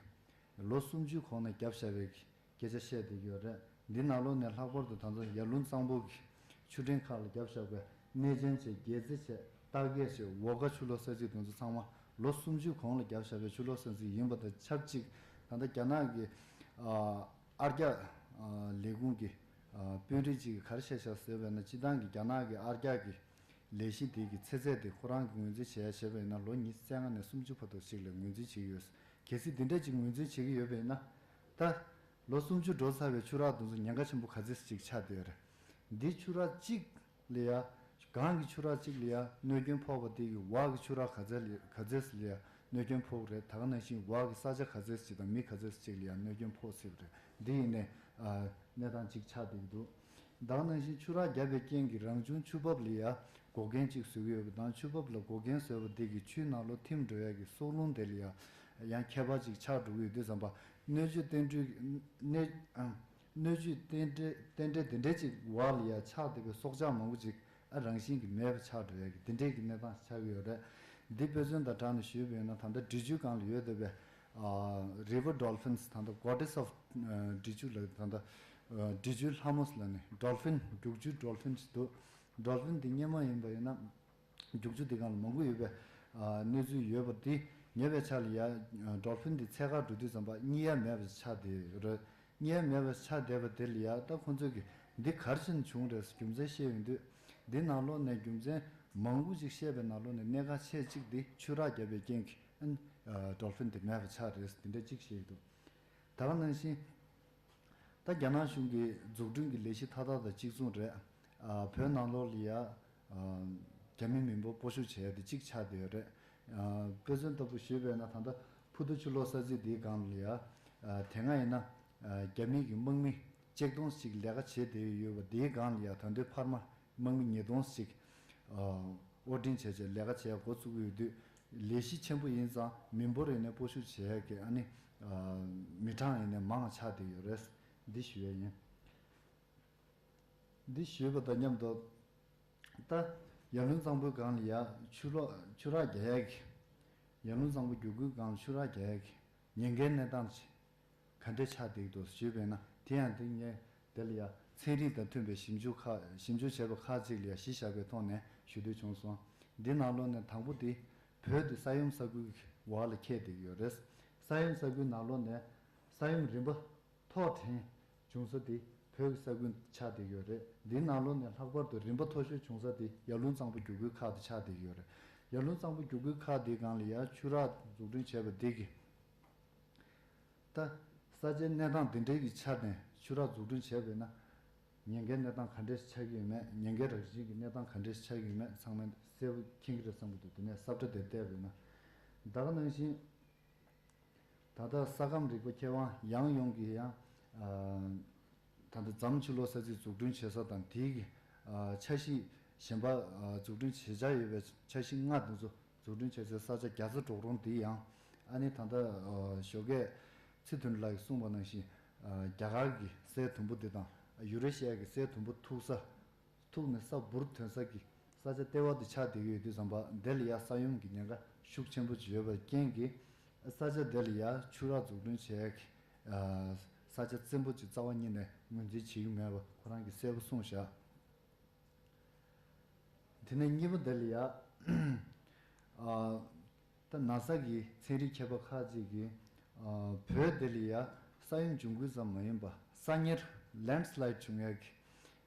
ལོ་སུམ་ཅུའི་གོང་ནས་བརྒྱབ་བཞག་པའི་སྐད་ཆ་བཤད་བསྡད་ཀྱི་ཡོད་རེད། འདི་ནང་ལོགས་ནས་ལྷག་པར་དུ་ད་ཚོ་ཡར་ཀླུང་གཙང་པོ་གི་ཆུ་ཕྲན་ཁག་ལ་བརྒྱབ་བཞག་པའི་གནས་ཆེན་བྱས། རྒྱལ་རྩེ་བྱས། སྟག་རྒྱལ་བྱས། འོལ་ཁ་ཆུ་ལོག་ས་ཚིགས་དེ་ཚོ་ཚང་མ་ལོ་སུམ་ཅུའི་གོང་ལ་བརྒྱབ་བཞག་པའི་ཆུ་ལོག་ས་ཚིགས་ཡིན་པ་དང་ཆབས་ཅིག་ད་ལྟ་རྒྱ་ནག་གི་ཨ་ཨར་རྒྱག་ཨ་ལས་ཁུངས་ཀྱི་ཨ་དཔོན་རིགས་ཅིག་གིས་ག་རེ་བཤད་བཞག་ཟེར་བས་ན། སྤྱིར་བཏང་གི་རྒྱ་ནག་གི་ཨར་རྒྱག་གི་ལས་གཞི་དེ་གི་ཚེ་ཚད་དེ་ཁོ་རང་གི་ངོས་འཛིན་བྱས་བྱས་པ་ཡིན་ན་ལོ་ཉི་ཤུ་རྩ་ལྔ་ནས་སུམ་ཅུ་བར་དུ་ཞིག་ལ་ངོས་འཛིན་བྱེད་ཀྱི་ཡོད། གལ་སྲིད་འདི་འདྲ་ཅིག་ངོས་འཛིན་བྱེད་ཀྱི་ཡོད་པ་ཡིན་ན། ད་ལོ་སུམ་ཅུ་འགྲོ་ཚར་བའི་ཆུ་རགས་དེ་ཚོ་ཉེན་ཁ་ཆེན་པོ་ག་ཚད་ཅིག་ཆགས་བསྡད་ཡོད་རེད། འདི་ཆུ་རགས་གཅིག་ལ་ཡ། སྒང་གི་ཆུ་རགས་གཅིག་ལ་ཡ་གནོད་སྐྱོན་ཕོག་པ་དེ་གི་འོག་གི་ཆུ་རགས་ག་ཚད་ལ་ག་ཚད་ལ་ཡ་གནོད་སྐྱོན་ཕོག་གི་རེད། ད་ག་ནང་བཞིན་འོག་གི་ས་ཆ་ག་ཚད་ཅིག་དང་མི་ག་ཚད་ཅིག་ལ་ཡ་གནོད་སྐྱོན་ཕོག་སྲིད་པ་རེད། འདི་ཡིན་ནའི་ཨ་གནས་སྟངས་གཅིག་ཆགས་བསྡད་ཀྱི་འདུག་ད་ག་ནང་བཞིན་ཆུ་རགས་བརྒྱབ་པའི་རྐྱེན་གྱིས་རང་བྱུང་ཆུ་འབབ་ལ་ཡ་འགོག་རྐྱེན་གཅིག་བཟོ་གི་ཡོད་པ་དང་། ཆུ་འབབ་ལ་འགོག་རྐྱེན་བཟོས་པ་དེ་གིས་ཆུའི་ནང་ལོགས་ཐིམ་འགྲོ་ཡ་གི་སྲོག་རླུང་དེ་ལ་ཡ་ཡང་ཁྱད་པར་ཅིག་ཆགས་འགྲོ་གི་ཡོད་དུས་ཙམ་པ། སྣོད་བཅུད་རྟེན་འབྲེལ་གྱི་གནོད་ཨ་སྣོད་བཅུད་རྟེན་འབྲེལ་རྟེན་འབྲེལ་དེ་འདྲས་ཅིག་འོག་ལ་ཡ་ཆགས་བསྡད་པའི་སྲོག་ཆགས་མང་པོ་ཅིག་ཨ་རང་བཞིན་གྱིས་མེད་པ་ཆགས་འགྲོ་ཡ་གི་དེ་འདྲས་ཀྱི་གནས་སྟངས་ཆགས་ཀྱི་ཡོད་རེད། འདི་དཔེ་མཚོན་དང་སྦྲགས་ནས་ཞུས་པ་ཡིན་ན། ད་ལྟ་འབྲི་ཆུའི་སྒང་ལ་ཡོད་བསྡད་པའི་ཨ་river dolphins། ད་ལྟ་goddess of ཨ་འབྲི་ཆུ་ལ། ད་ལྟ་ཨ་འབྲི་ཆུའི་ལྷ་མོ་ལབ་ནས་dolphin། རྒྱུག་ཆུའི་dolphin་ཅིག་འདུག dolphin་འདི་སྔོན་མ་ཡིན་པ་ཡིན་ན་རྒྱུག་ཆུ་འདི་སྒང་ལ་མང་པོ་ཡོད་པའི་ཨ་གནས་ཚུལ་ཡོད་པ་འདི་ཉེ་བའི་ཆར་ལ་ཡ་ཨ་dolphin་འདི་ཚད་བཀག་འགྲོ་དུས་ཙམ་པ་རྙེད་ཡ་མེད་པ་ཆགས་བསྡད་ཡོད་རེད། རྙེད་ཡ་མེད་པ་ཆགས་བསྡད་པ་དེ་ལ་ཡ། ད་ཁོང་ཚོས་ཀྱིས་འདི་ག་རེ་བྱས་ནས་བྱུང་རེད་ཟེར་རྒྱུ་མཚན་བཤད་ཡོང་དུས། འདི་ནང་ལོགས་ནས་རྒྱུ་མཚན་མང་པོ་ཅིག་བཤད་པའི་ནང་ལོགས་ནས་གནད་འགག་ཆེ་གཅིག་འདི་ཆུ་རགས་བརྒྱབ་པའི་རྐྱེན་གྱིས་ཨ་ནི་ཨ་dolphin་འདི་མེད་པ་ཆགས་རེད་ཟེར་འདི་འདྲ་གཅིག་བཤད་ཀྱི་འདུག་ད་ག་ནང་བཞིན་ད་རྒྱ་ནག་གཞུང་གི་འཛུགས་སྐྲུན་གྱི་ལས་གཞི་མཐའ་དག་དང་གཅིག་མཚུངས་རེད། ཨ་བོད་ནང་ལོགས་ལ་ཡ་ཨ་རྒྱ་མི་མི་འབོར་སྤོ་བཤུད་བྱས་ཏེ་གཅིག་ཆགས་བསྡད་ཡོད་རེད། ཨ་དཔེ་མཚོན་ལྟ་བུ་ཞུས་པས་ན། ད་ལྟ་ཕུ་ཏུ་ཆུ་ལོག་ས་ཚིགས་འདིའི་སྒང་ལ་ཡ་ཨ་དེ་སྔ་ཡིན་ན་ཨ་རྒྱ་མི་གི་དམག་མི་ཆིག་སྟོང་ཞིག་ལས་ཀ་བྱེད་བསྡད་ཡོད་པ་འདིའི་སྒང་ལ་ཡ། ད་དུང་འཕར་མ་དམག་མི་ཉིས་སྟོང་ཞིག་ཨ་དབོར་འདྲེན་བྱས་བྱས་ལས་ཀ་བྱས་འགོ་བཙུགས་ཡོད་དུས། ལས་གཞི་ཆེན་པོ་ཡིན་ཙང་མི་འབོར་ཡིན་ནའི་སྤོ་བཤུད་བྱེད་ཡས་ཀྱི་ཨ་ནི་ཨ་མི་གྲངས་ཡིན་ནའི་མང་ཆགས་བསྡད་ཡོད་རེད། འདི་ཞུ་ཡས་ཡིན། འདི་ཞུས་པ་དང་མཉམ་དུ། ད་ཡར་ཀླུང་གཙང་པོའི་སྒང་ལ་ཡ་ཆུ་ལོག་ཆུ་རགས་རྒྱག་ཡས་ཀྱི། ཡར་ཀླུང་གཙང་པོ་རྒྱུག་ཁུལ་སྒང་ལ་ཆུ་རགས་རྒྱག་ཡས་ཀྱི་ཉེན་ཁའི་གནས་སྟངས་ཅིག་ག་འདྲས་ཆགས་བསྡད་འདུག་ཞུས་པས་ན། དེ་ཡང་དེ་ངས་དེ་ལ་ཡ་ཚན་རིག་དང་མཐུན་པའི་ཞིབ་འཇུག་ཁག་ཞིབ་འཇུག་བྱས་པ་ཁག་ཅིག་ལ་ཡ་གཞི་བཞག་པའི་ཐོག་ནས་ཞུ་འདོད་བྱུང་སོང་། འདི་ནང་ལོགས་ནས་དང་པོ་དེ་བོད་དེ་ས་ཡོམ་ས་ཁུལ་གྱི་འོག་ལ་འཁེལ་བསྡད་ཀྱི་ཡོད་རེད། ས་ཡོམ་ས་ཁུལ་ནང་ལོགས་ནས་ས་ཡོམ་རིམ་པ་མཐོ་ཕྲན་བྱུང་ས་དེ་བོད་ཀྱི་ས་ཁུལ་ཆགས་བསྡད་ཡོད་རེད། འདིའི་ནང་ལོགས་ནས་ལྷག་པར་དུ་རིམ་པ་མཐོ་ཤོས་བྱུང་ས་དེ་ཡར་ཀླུང་གཙང་པོ་རྒྱུག་ཁུལ་ཁག་དེ་ཆགས་བསྡད་ཡོད་རེད། ཡར་ཀླུང་གཙང་པོ་རྒྱུག་ཁུལ་ཁག་དེའི་སྒང་ལ་ཡ་ཆུ་རགས་འཛུགས་སྐྲུན་བྱས་པ་དེ་གི། ད་ས་ཆའི་གནས་སྟངས་དེ་འདྲའི་གི་ཆ་ནས་ཆུ་རགས་འཛུགས་སྐྲུན་བྱས་པས་ན། ཉེན་ཁའི་གནས་སྟངས་ག་འདྲས་ཆགས་ཀྱི་ཡོད་མེད། ཉེན་ཁའི་རང་བཞིན་གྱི་གནས་སྟངས་ག་འདྲས་ཆགས་ཀྱི་ཡོད་མེད་ཚང་མས་གསལ་པོ་མཁྱེན་གྱི་རེད་བསམ་གྱི་འདུག་དེ་ནས་ས་བཀྲ་དེ་བལྟས་པས་ན། ད་ག་ནང་བཞིན། ད་ལྟ་ས་ཁམས་རིག་པ་མཁས་དབང་ཡང་ཡོང་གིས་ཡང་། ད་ལྟ་ཛམ་ཆུ་ལོག་ས་ཚིགས་འཛུགས་སྐྲུན་བྱེད་ས་དང་དེའི་གི་ཆ་ཤས་གཞན་པ་འཛུགས་སྐྲུན་བྱེད་འཆར་ཡོད་པའི་ཆ་ཤས་ལྔ་དེ་ཚོ་འཛུགས་སྐྲུན་བྱེད་སའི་ས་ཆ་རྒྱ་ཚ་གྲོག་རོང་དེ་ཡང་ ཨ་ནི་ད་ལྟ་ཨ་ཞོགས་ཀས་ཚེ་དོན་ལགས་ཀྱིས་གསུངས་པ་ནང་བཞིན། ཨ་རྒྱ་གར་གྱི་སའི་དུམ་བུ་འདི་དང་ཡུ་རེ་ཤི་ཡ་གི་སའི་དུམ་བུ་ཐུག་ས། ཐུག་ནས་ས་འབུར་ཐོན་ས་གི་ས་ཆ་ལྟེ་བ་དེ་ཆགས་བསྡད་ཀྱི་ཡོད་དུས་ཙམ་པ། དེ་ལ་ཡ་ས་ཡོམ་གྱི་ཉེན་ཁ་ཤུགས་ཆེན་པོ་ཅིག་ཡོད་པའི་རྐྱེན་གྱིས། ས་ཆ་དེ་ལ་ཡ་ཆུ་རགས་འཛུགས་སྐྲུན་བྱེད་ཡ་གི་ཨ་ས་ཆ་བཙན་པོ་ཅིག་རྩ་བ་ཉིད་ནས་ངོས་འཛིན་བྱེད་ཀྱི་མེད་པ་ཁོ་རང་གིས་གསལ་པོ་གསུངས་བཞག་དེ་ནས་གཉིས་པ་དེ་ལ་ཡ། ཨ། ད་ན་ས་གི་ཚན་རིག་མཁས་པ་ཁག་ཅིག་གིས། ཨ། བོད་དེ་ལ་ཡ་ས་ཡོམ་འབྱུང་ཁུལ་ཙམ་མ་ཡིན་པ་ས་གཉེར་ལེན་སི་ལའིད་བྱུང་ཡ་གི།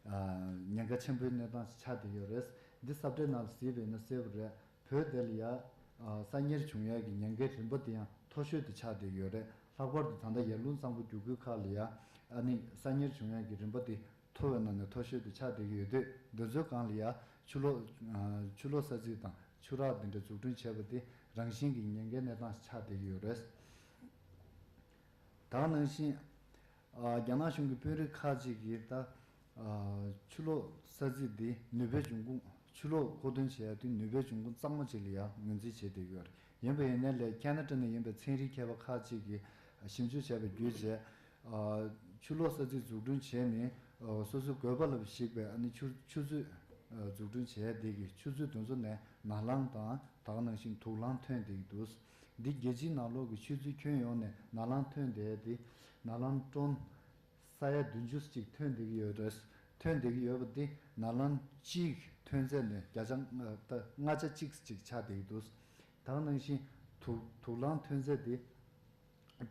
ཨ། ཉེན་ཁ་ཆེན་པོའི་གནས་སྟངས་ཤིག་ཆགས་བསྡད་ཡོད་རེད། འདི་ས་བཀྲའི་ནང་ལ་གཟིགས་པ་ཡིན་ན་གསལ་པོ་རེད། བོད་དེ་ལ་ཡ། ཨ། ས་གཉེར་བྱུང་ཡ་གི་ཉེན་ཁའི་རིམ་པ་དེ་ཡང་མཐོ་ཤོས་དེ་ཆགས་བསྡད་ཡོད་རེད། ལྷག་པར་དུ་ད་ལྟ་ཡར་ཀླུང་གཙང་པོ་རྒྱུག་ཁུལ་ཁག་ལ་ཡ། ཨ་ནི་ས་གཉེར་བྱུང་ཡ་གི་རིམ་པ་དེ། མཐོ་བའི་ནང་ནས་མཐོ་ཤོས་དེ་ཆགས་བསྡད་ཀྱི་ཡོད་དུས། འདི་ཚོའི་སྒང་ལ་ཡ་ཆུ་ལོག་ཨ། ཆུ་ལོག་ས་ཚིགས་དང་ཆུ་རགས་འདི་འདྲ་འཛུགས་སྐྲུན་བྱས་པ་དེ་རང་བཞིན་གྱི་ཉེན་ཁའི་གནས་སྟངས་ཤིག་ཆགས་བསྡད་ཀྱི་ཡོད་རེད། ད་ག་ནང་བཞིན། ཨ། རྒྱ་ནག་གཞུང་གི་དཔོན་རིགས་ཁག་ཅིག་གིས་ད། ཨ། ཆུ་ལོག་ས་ཚིགས་འདི་ནུས་པའི་འབྱུང་ཁུངས། ཆུ་ལོག་མཁོ་འདོན་བྱེད་ཡ་དེ་ནུས་པའི་འབྱུང་ཁུངས་གཙང་མ་ཅིག་ལ་ཡ་ངོས་འཛིན་བྱེད་བསྡད་ཀྱི་ཡོད་རེད། ཡིན་པ་ཡིན་ནའི་ལས་ཁེ་ན་ཌ་ནས་ཡིན་པའི་ཚན་རིག་མཁས་པ་ཁག་ཅིག་གིས་ཞིབ་འཇུག་བྱས་པ་བརྒྱུད་བྱས། ཨ། ཆུ་ལོག་ས་ཚིགས་འཛུགས་སྐྲུན་བྱས་ནས། ཨ། སོ་སོའི་དགོས་པ་ལ་གཞིགས་པའི་ཨ་ནི་ཆུ་ཆུ་མཛོད། ཨ། འཛུགས་སྐྲུན་བྱས་བསྡད་ཀྱི་ཆུ་མཛོད་དེ་ཚོ་ནས་ནཱ་ལངས་དང་ད་ག་ནང་བཞིན་དུག་རླངས་ཐོན་བསྡད་ཀྱི་འདུག་འདི་རྒྱལ་སྤྱིའི་ནང་ལོགས་ཀྱི་ཆུ་མཛོད་ཁྱོན་ཡོངས་ནས་ནཱ་ལངས་ཐོན་བསྡད་དེ་ནཱ་ལངས་ཀྲོན་ས་ཡ་བདུན་ཅུ་ཅིག་ཐོན་བསྡད་ཀྱི་ཡོད་རེད། ཐོན་བསྡད་ཀྱི་ཡོད་པ་འདི་ནཱ་ལངས་གཅིག་ཐོན་ཚད་ནས་བརྒྱ་ཆ་ལྔ་ཆ་གཅིག་ཅིག་ཆགས་བསྡད་ཀྱི་འདུག་ད་ག་ནང་བཞིན་དུག་དུག་རླངས་ཐོན་ཚད་འདི།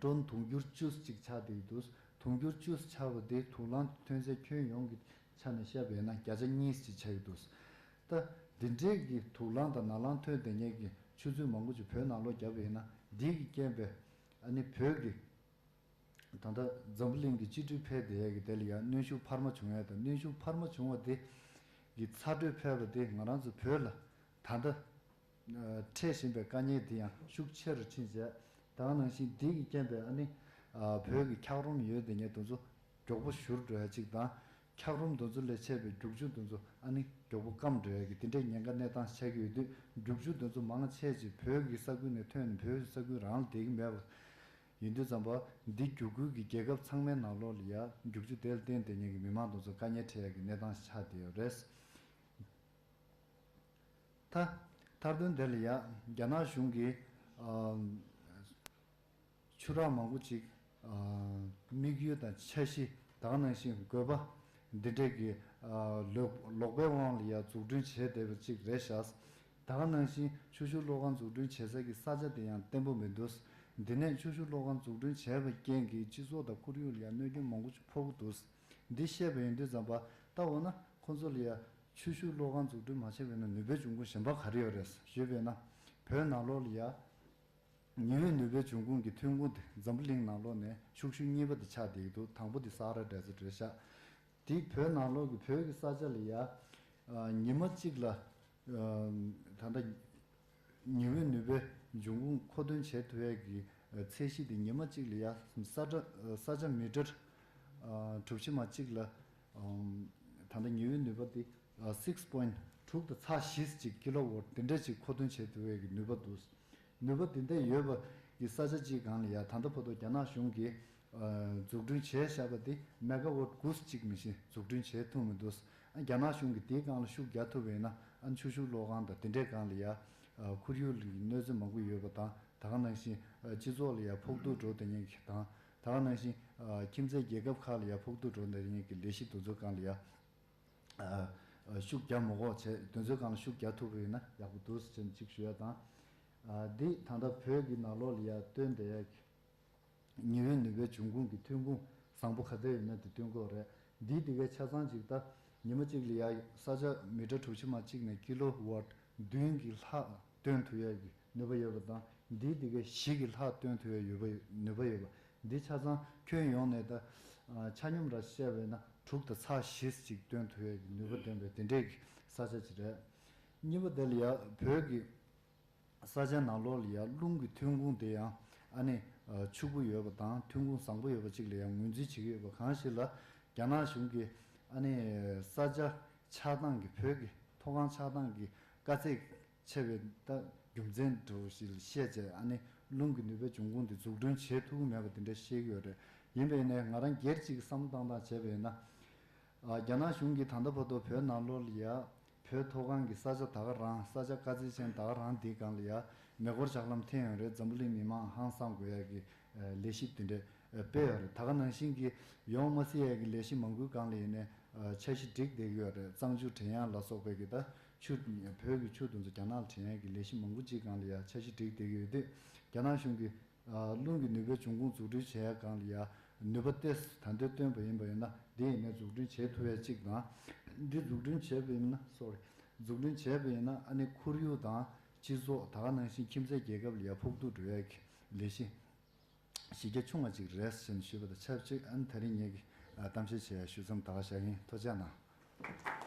ཀྲོན་དུང་ཕྱུར་བཅུ་གཅིག་ཆགས་བསྡད་འདུག་དུང་ཕྱུར་བཅུ་ཆགས་པ་དེ་དུག་རླངས་ཐོན་ཚད་ཁྱོན་ཡོངས་ཀྱི་ཆ་ནས་བཤད་པ་ཡིན་ན་བརྒྱ་ཆ་གཉིས་ཅིག་ཆགས་ཀྱི་འདུག་ད་འདི་འདྲའི་གི་དུག་རླངས་དང་ནཱ་ལངས་ཐོན་བསྡད་མཁན་གྱི་ཆུ་མཛོད་མང་པོ་ཅིག་བོད་ནང་ལོགས་བརྒྱབ་པ་ཡིན་ན། འདི་གི་རྐྱེན་པས་ཨ་ནི་བོད་ཀྱི་ད་ལྟ་འཛམ་བུ་གླིང་གི་སྤྱི་འགྲོས་འཕེལ་བསྡད་ཡ་གི་དེ་ལ་ཡང་གནོན་ཤུགས་འཕར་མ་བྱུང་ཡ་དང་། གནོན་ཤུགས་འཕར་མ་བྱུང་བ་དེ་གི་ཚ་དྲོད་འཕེལ་བ་དེ་ང་རང་ཚོ་བོད་ལ་ད་ལྟ། འཕྲད་བཞིན་པའི་དཀའ་ངལ་དེ་ཡང་ཤུགས་ཆེ་རུ་ཕྱིན་བྱས། ད་ག་ནང་བཞིན་འདི་གི་རྐྱེན་པས་ཨ་ནི་བོད་ཀྱི་འཁྱགས་རོམ་ཡོད་དེ་ཉེ་དུ་ཚོ་མགྱོགས་པོ་བཞུར་འགྲོ་ཡ་གཅིག་དང་། འཁྱགས་རོམ་དེ་ཚོ་ལས་མཆེད་པའི་རྒྱུག་ཆུ་དེ་ཚོ་ཨ་ནི་མགྱོགས་པོ་སྐམ་འགྲོ་ཡ་གི་དེ་འདྲའི་ཉེན་ཁ་གནས་སྟངས་ཆགས་ཀྱི་ཡོད་དུས། རྒྱུག་ཆུ་དེ་ཚོ་མང་ཆེ་ཅིག་བོད་ཀྱི་ས་ཁུལ་ནས་ཐོན་ནས་བོད་ཀྱི་ས་ཁུལ་རང་ལ་བསྡད་ཀྱི་མེད་པ་ཡིན་དུས་ཙམ་པ། འདི་རྒྱུག་ཁུལ་གྱི་རྒྱལ་ཁབ་ཚང་མའི་ནང་ལོགས་ལ་ཡ་རྒྱུག་ཆུ་དེ་ལ་བརྟེན་བསྡད་མཁན་གྱི་མི་མང་དེ་ཚོ་དཀའ་ངལ་འཕྲད་ཡ་གི་གནས་སྟངས་ཆགས་བསྡད་ཡོད་རེད། ད་མཐར་དོན་དེ་ལ་ཡ་རྒྱ་ནག་གཞུང་གིས་ཨ་ཆུ་རགས་མང་པོ་ཅིག་ཨ་དམིགས་ཡུལ་དང་འཆར་གཞི། ད་ག་ནང་བཞིན་དགོས་པ་འདི་འདྲས་ཀྱི་ཨ་ལོག་ལོག་པའི་དབང་ལ་ཡ་འཛུགས་སྐྲུན་བྱས་བསྡད་པ་ཅིག་རེད་ཤག་ད་ག་ནང་བཞིན་ཆུ་ཤུགས་གློག་ཁང་འཛུགས་སྐྲུན་བྱེད་ས་ཀྱི་ས་ཆ་དེ་ཡང་བརྟན་པོ་མི་འདུག་འདི་ནས་ཆུ་ཤུགས་གློག་ཁང་འཛུགས་སྐྲུན་བྱས་པའི་རྐྱེན་གྱིས་སྤྱི་ཚོགས་དང་ཁོར་ཡུག་ལ་ཡ་གནོད་སྐྱོན་མང་པོ་ཅིག་ཕོག་གི་འདུག་འདི་བཤད་པ་ཡིན་དུས་ཙམ་པ། ད་འོ་ན་ཁོང་ཚོ་ལ་ཡ་ཆུ་ཤུགས་གློག་ཁང་འཛུགས་སྐྲུན་མ་བྱས་པ་ཡིན་ན་ནུས་པའི་འབྱུང་ཁུངས་གཞན་པ་ག་རེ་ཡོད་རེད་ཞུས་པ་ཡིན་ན། བོད་ནང་ལོགས་ལ་ཡ་ཉི་འོད་ནུས་པའི་འབྱུང་ཁུངས་ཀྱི་ཐོན་ཁུངས་དེ་འཛམ་བུ་གླིང་ནང་ལོགས་ནས་ཤུགས་ཤུགས་གཉིས་པ་དེ་ཆགས་བསྡད་ཀྱི་འདུག་དང་པོ་དེ་ས་ཧ་ར་ཌེ་ཛར་ཊི་རེད་ཤག་དེ་བོད་ནང་ལོགས་ཀྱི་བོད་ཀྱི་ས་ཆ་ལ་ཡ་ཨ་ཉི་མ་གཅིག་ལ་ཨ་ད་ལྟ་ཉི་འོད་ནུས་པའི་འབྱུང་ཁུངས་མཁོ་འདོན་བྱེད་ཐུབ་ཡས་ཀྱི་ཚད་གཞི་དེ་ཉི་མ་གཅིག་ལ་ཡ་ས་ཆ་ས་ཆ་མི་ཊར་ཨ་གྲུ་བཞི་མ་གཅིག་ལ་ཨམ་ད་ལྟ་ཉི་འོད་ནུས་པ་དེ་ཨ་སིགས་པོ་ཡིན་དྲུག་དང་ཚེག་བཞི་ཅིག་ཀི་ལོ་ཝཊ་དེ་འདྲ་ཅིག་མཁོ་འདོན་བྱེད་ཐུབ་ཡས་ཀྱི་ནུས་པ་འདུག་ནུས་པ་དེ་འདྲ་ཡོད་པ་གི་ས་ཆ་གཅིག་སྒང་ལ་ཡ་ད་ལྟ་བར་དུ་རྒྱ་ནག་གཞུང་གིས་ཨ་འཛུགས་སྐྲུན་བྱས་བཞག་པ་དེ་མེ་ག་ཝཊ་དགུ་གཅིག་མི་ཤེས་འཛུགས་སྐྲུན་བྱས་ཐུབ་མི་འདུག་ཨ་རྒྱ་ནག་གཞུང་གིས་དེའི་སྒང་ལ་ཤུགས་རྒྱག་ཐུབ་པ་ཡིན་ན། ཨ་ཆུ་ཤུགས་གློག་ཁང་དང་དེ་འདྲའི་སྒང་ལ་ཡ་ཨ་ཁོར་ཡུག་ལ་གནོད་འཚེ་མང་པོ་ཡོད་པ་དང་། ད་ག་ནང་བཞིན་ཨ་སྤྱི་ཚོགས་ལ་ཡ་ཕོག་ཐུག་འགྲོ་བསྡད་མཁན་གྱི་དང་། ད་ག་ནང་བཞིན་ཨ་ཁྱིམ་མཚེས་རྒྱལ་ཁབ་ཁག་ལ་ཡ་ཕོག་ཐུག་འགྲོ་བསྡད་མཁན་གྱི་ལས་གཞི་དེ་ཚོའི་སྒང་ལ་ཡ། ཨ་ཨ་ཤུགས་རྒྱག་མི་དགོས་བྱས། དེ་ཚོའི་སྒང་ལ་ཤུགས་རྒྱག་ཐུབ་པ་ཡིན་ན་ཡག་པོ་འདུག་ཟེར་ནས་གཅིག་ཞུ་ཡ་དང་། ཨ་འདི་ད་ལྟ་བོད་ཀྱི་ནང་ལོགས་ལ་ཡ་བཏོན་བསྡད་ཡ་གི་ཉི་འོད་ནུས་པའི་འབྱུང་ཁུངས་ཀྱི་ཐོན་ཁུངས་བཟང་པོ་ག་ཚད་ཡོད་མེད་དེ་སྟོན་གྱི་ཡོད་རེད། འདིའི་དེ་གའི་ཆ་ཚང་ཅིག་ད་ཉི་མ་གཅིག་ལ་ཡ་ས་ཆ་མི་ཊར་གྲུ་བཞི་མ་གཅིག་ནས་ཀི་ལོ་ཝཊ་བདུན་གྱི་ལྷག་བཏོན་ཐུབ་ཡ་གི་ནུས་པ་ཡོད་པ་དང་། འདིའི་དེ་གའི་བཞི་གི་ལྷག་བཏོན་ཐུབ་ཡ་ཡོད་པ་ནུས་པ་ཡོད་པ། འདི་ཆ་ཚང་ཁྱོན་ཡོངས་ནས་ད་ཨ་ཆ་སྙོམས་ར་བཤད་པས་ན་དྲུག་དང་ཚེག་བཞི་ཅིག་བཏོན་ཐུབ་ཡ་གི་ནུས་པ་ལྡན་པའི་དེ་འདྲའི་གི་ས་ཆ་ཅིག་རེད། གཉིས་པ་དེ་ལ་ཡ་བོད་ཀྱི་ས་ཆ་ནང་ལོགས་ལ་ཡ་རླུང་གི་ཐོན་ཁུངས་དེ་ཡང་ཨ་ནི་ཨ་ཕྱུག་པོ་ཡོད་པ་དང་ཐོན་ཁུངས་བཟང་པོ་ཡོད་པ་ཅིག་ལ་ཡང་ངོས་འཛིན་བྱེད་ཀྱི་ཡོད་པ། གང་ཞིག་ལ་རྒྱ་ནག་གཞུང་གིས་ཨ་ནི་ས་ཆ་ཆགས་སྟངས་ཀྱི་བོད་ཀྱི་མཐོ་སྒང་ཆགས་སྟངས་ཀྱི་དཀའ་ཚེགས་ཆེ་བའི་ད་རྒྱུ་མཚན་འདྲ་བོ་ཞིག་ལ་བཤད་བྱས། ཨ་ནི་ རླུང་གི་ནུས་པའི་འབྱུང་ཁུངས་དེ་འཛུགས་སྐྲུན་བྱེད་ཐུབ་ཀྱི་མེད་པ་དེ་འདྲ་བཤད་ཀྱི་ཡོད་རེད། ཡིན་པས་ནས་ང་རང་སྒེར་གཅིག་གི་བསམ་བློ་བཏང་སྟངས་བྱས་པ་ཡིན་ན། ཨ། རྒྱ་ནག་གཞུང་གིས་ད་ལྟ་བར་དུ་བོད་ནང་ལོགས་ལ་ཡ། བོད་མཐོ་སྒང་གི་ས་ཆ་ད་ག་རང་ས་ཆ་དཀའ་ཚེགས་ཅན་ད་ག་རང་འདིའི་སྒང་ལ་ཡ། མེ་འཁོར་ལྕགས་ལམ་འཐེན་ཡོང་རེད། འཛམ་བུ་གླིང་མི་མང་ཧང་སང་དགོས་ཡ་གི་ལས་གཞི་དེ་འདྲ་སྤེལ་ཡོད་རེད། ད་ག་ནང་བཞིན་གྱི་ཡོང་མ་སྲིད་ཡ་གི་ལས་གཞི་མང་པོའི་སྒང་ལ་ཡིན་ནའི་འཆར་གཞི་སྒྲིག་བསྡད་ཀྱི་ཡོད་རེད། གཙང་ཆུ་འདྲེན་ཡ་ལ་སོགས་པའི་གི་ད་ཆུ་བོད་ཀྱི་ཆུ་དེ་ཚོ་རྒྱ་ནག་ལ་འདྲེན་ཡ་གི་ལས་གཞི་མང་པོ་ཅིག་སྒང་ལ་ཡ་འཆར་གཞི་སྒྲིག་བསྡད་ཀྱི་ཡོད་དུས། རྒྱ་ནག་གཞུང་གིས་རླུང་གི་ནུས་པའི་འབྱུང་ཁུངས་འཛུགས་སྐྲུན་བྱེད་ཡ་སྒང་ལ་ཡ་ནུས་པ་ཏོག་ཙམ་ད་ལྟ་བཏོན་པ་ཡིན་པ་ཡིན་ན། འདི་ཡིན་ནའི་འཛུགས་སྐྲུན་བྱེད་ཐུབ་ཡ་གཅིག་དང་། འདི་འཛུགས་སྐྲུན་བྱས་པ་ཡིན་ན། སོ་རི། འཛུགས་སྐྲུན་བྱས་པ་ཡིན་ན་ཨ་ནི་ཁོར་ཡུག་དང་སྤྱི་ཚོགས་ད་ག་ནང་བཞིན་ཁྱིམ་མཚེས་རྒྱལ་ཁབ་ལ་ཡ་ཕོག་ཐུག་འགྲོ་ཡ་གི་ལས་གཞི་གཞི་རྒྱ་ཆུང་བ་ཅིག་རེད་ཟེར་ནས་ཞུས་པ་དང་ཆབས་ཅིག་ཨ་ནི་དེ་རིང་ངེད་ཀྱི་གཏམ་བཤད་བྱེད་ཡ་ཞུ་མཚམས་ད་ག་བཞག་ཡིན། ཐུགས་རྗེ་གནང་།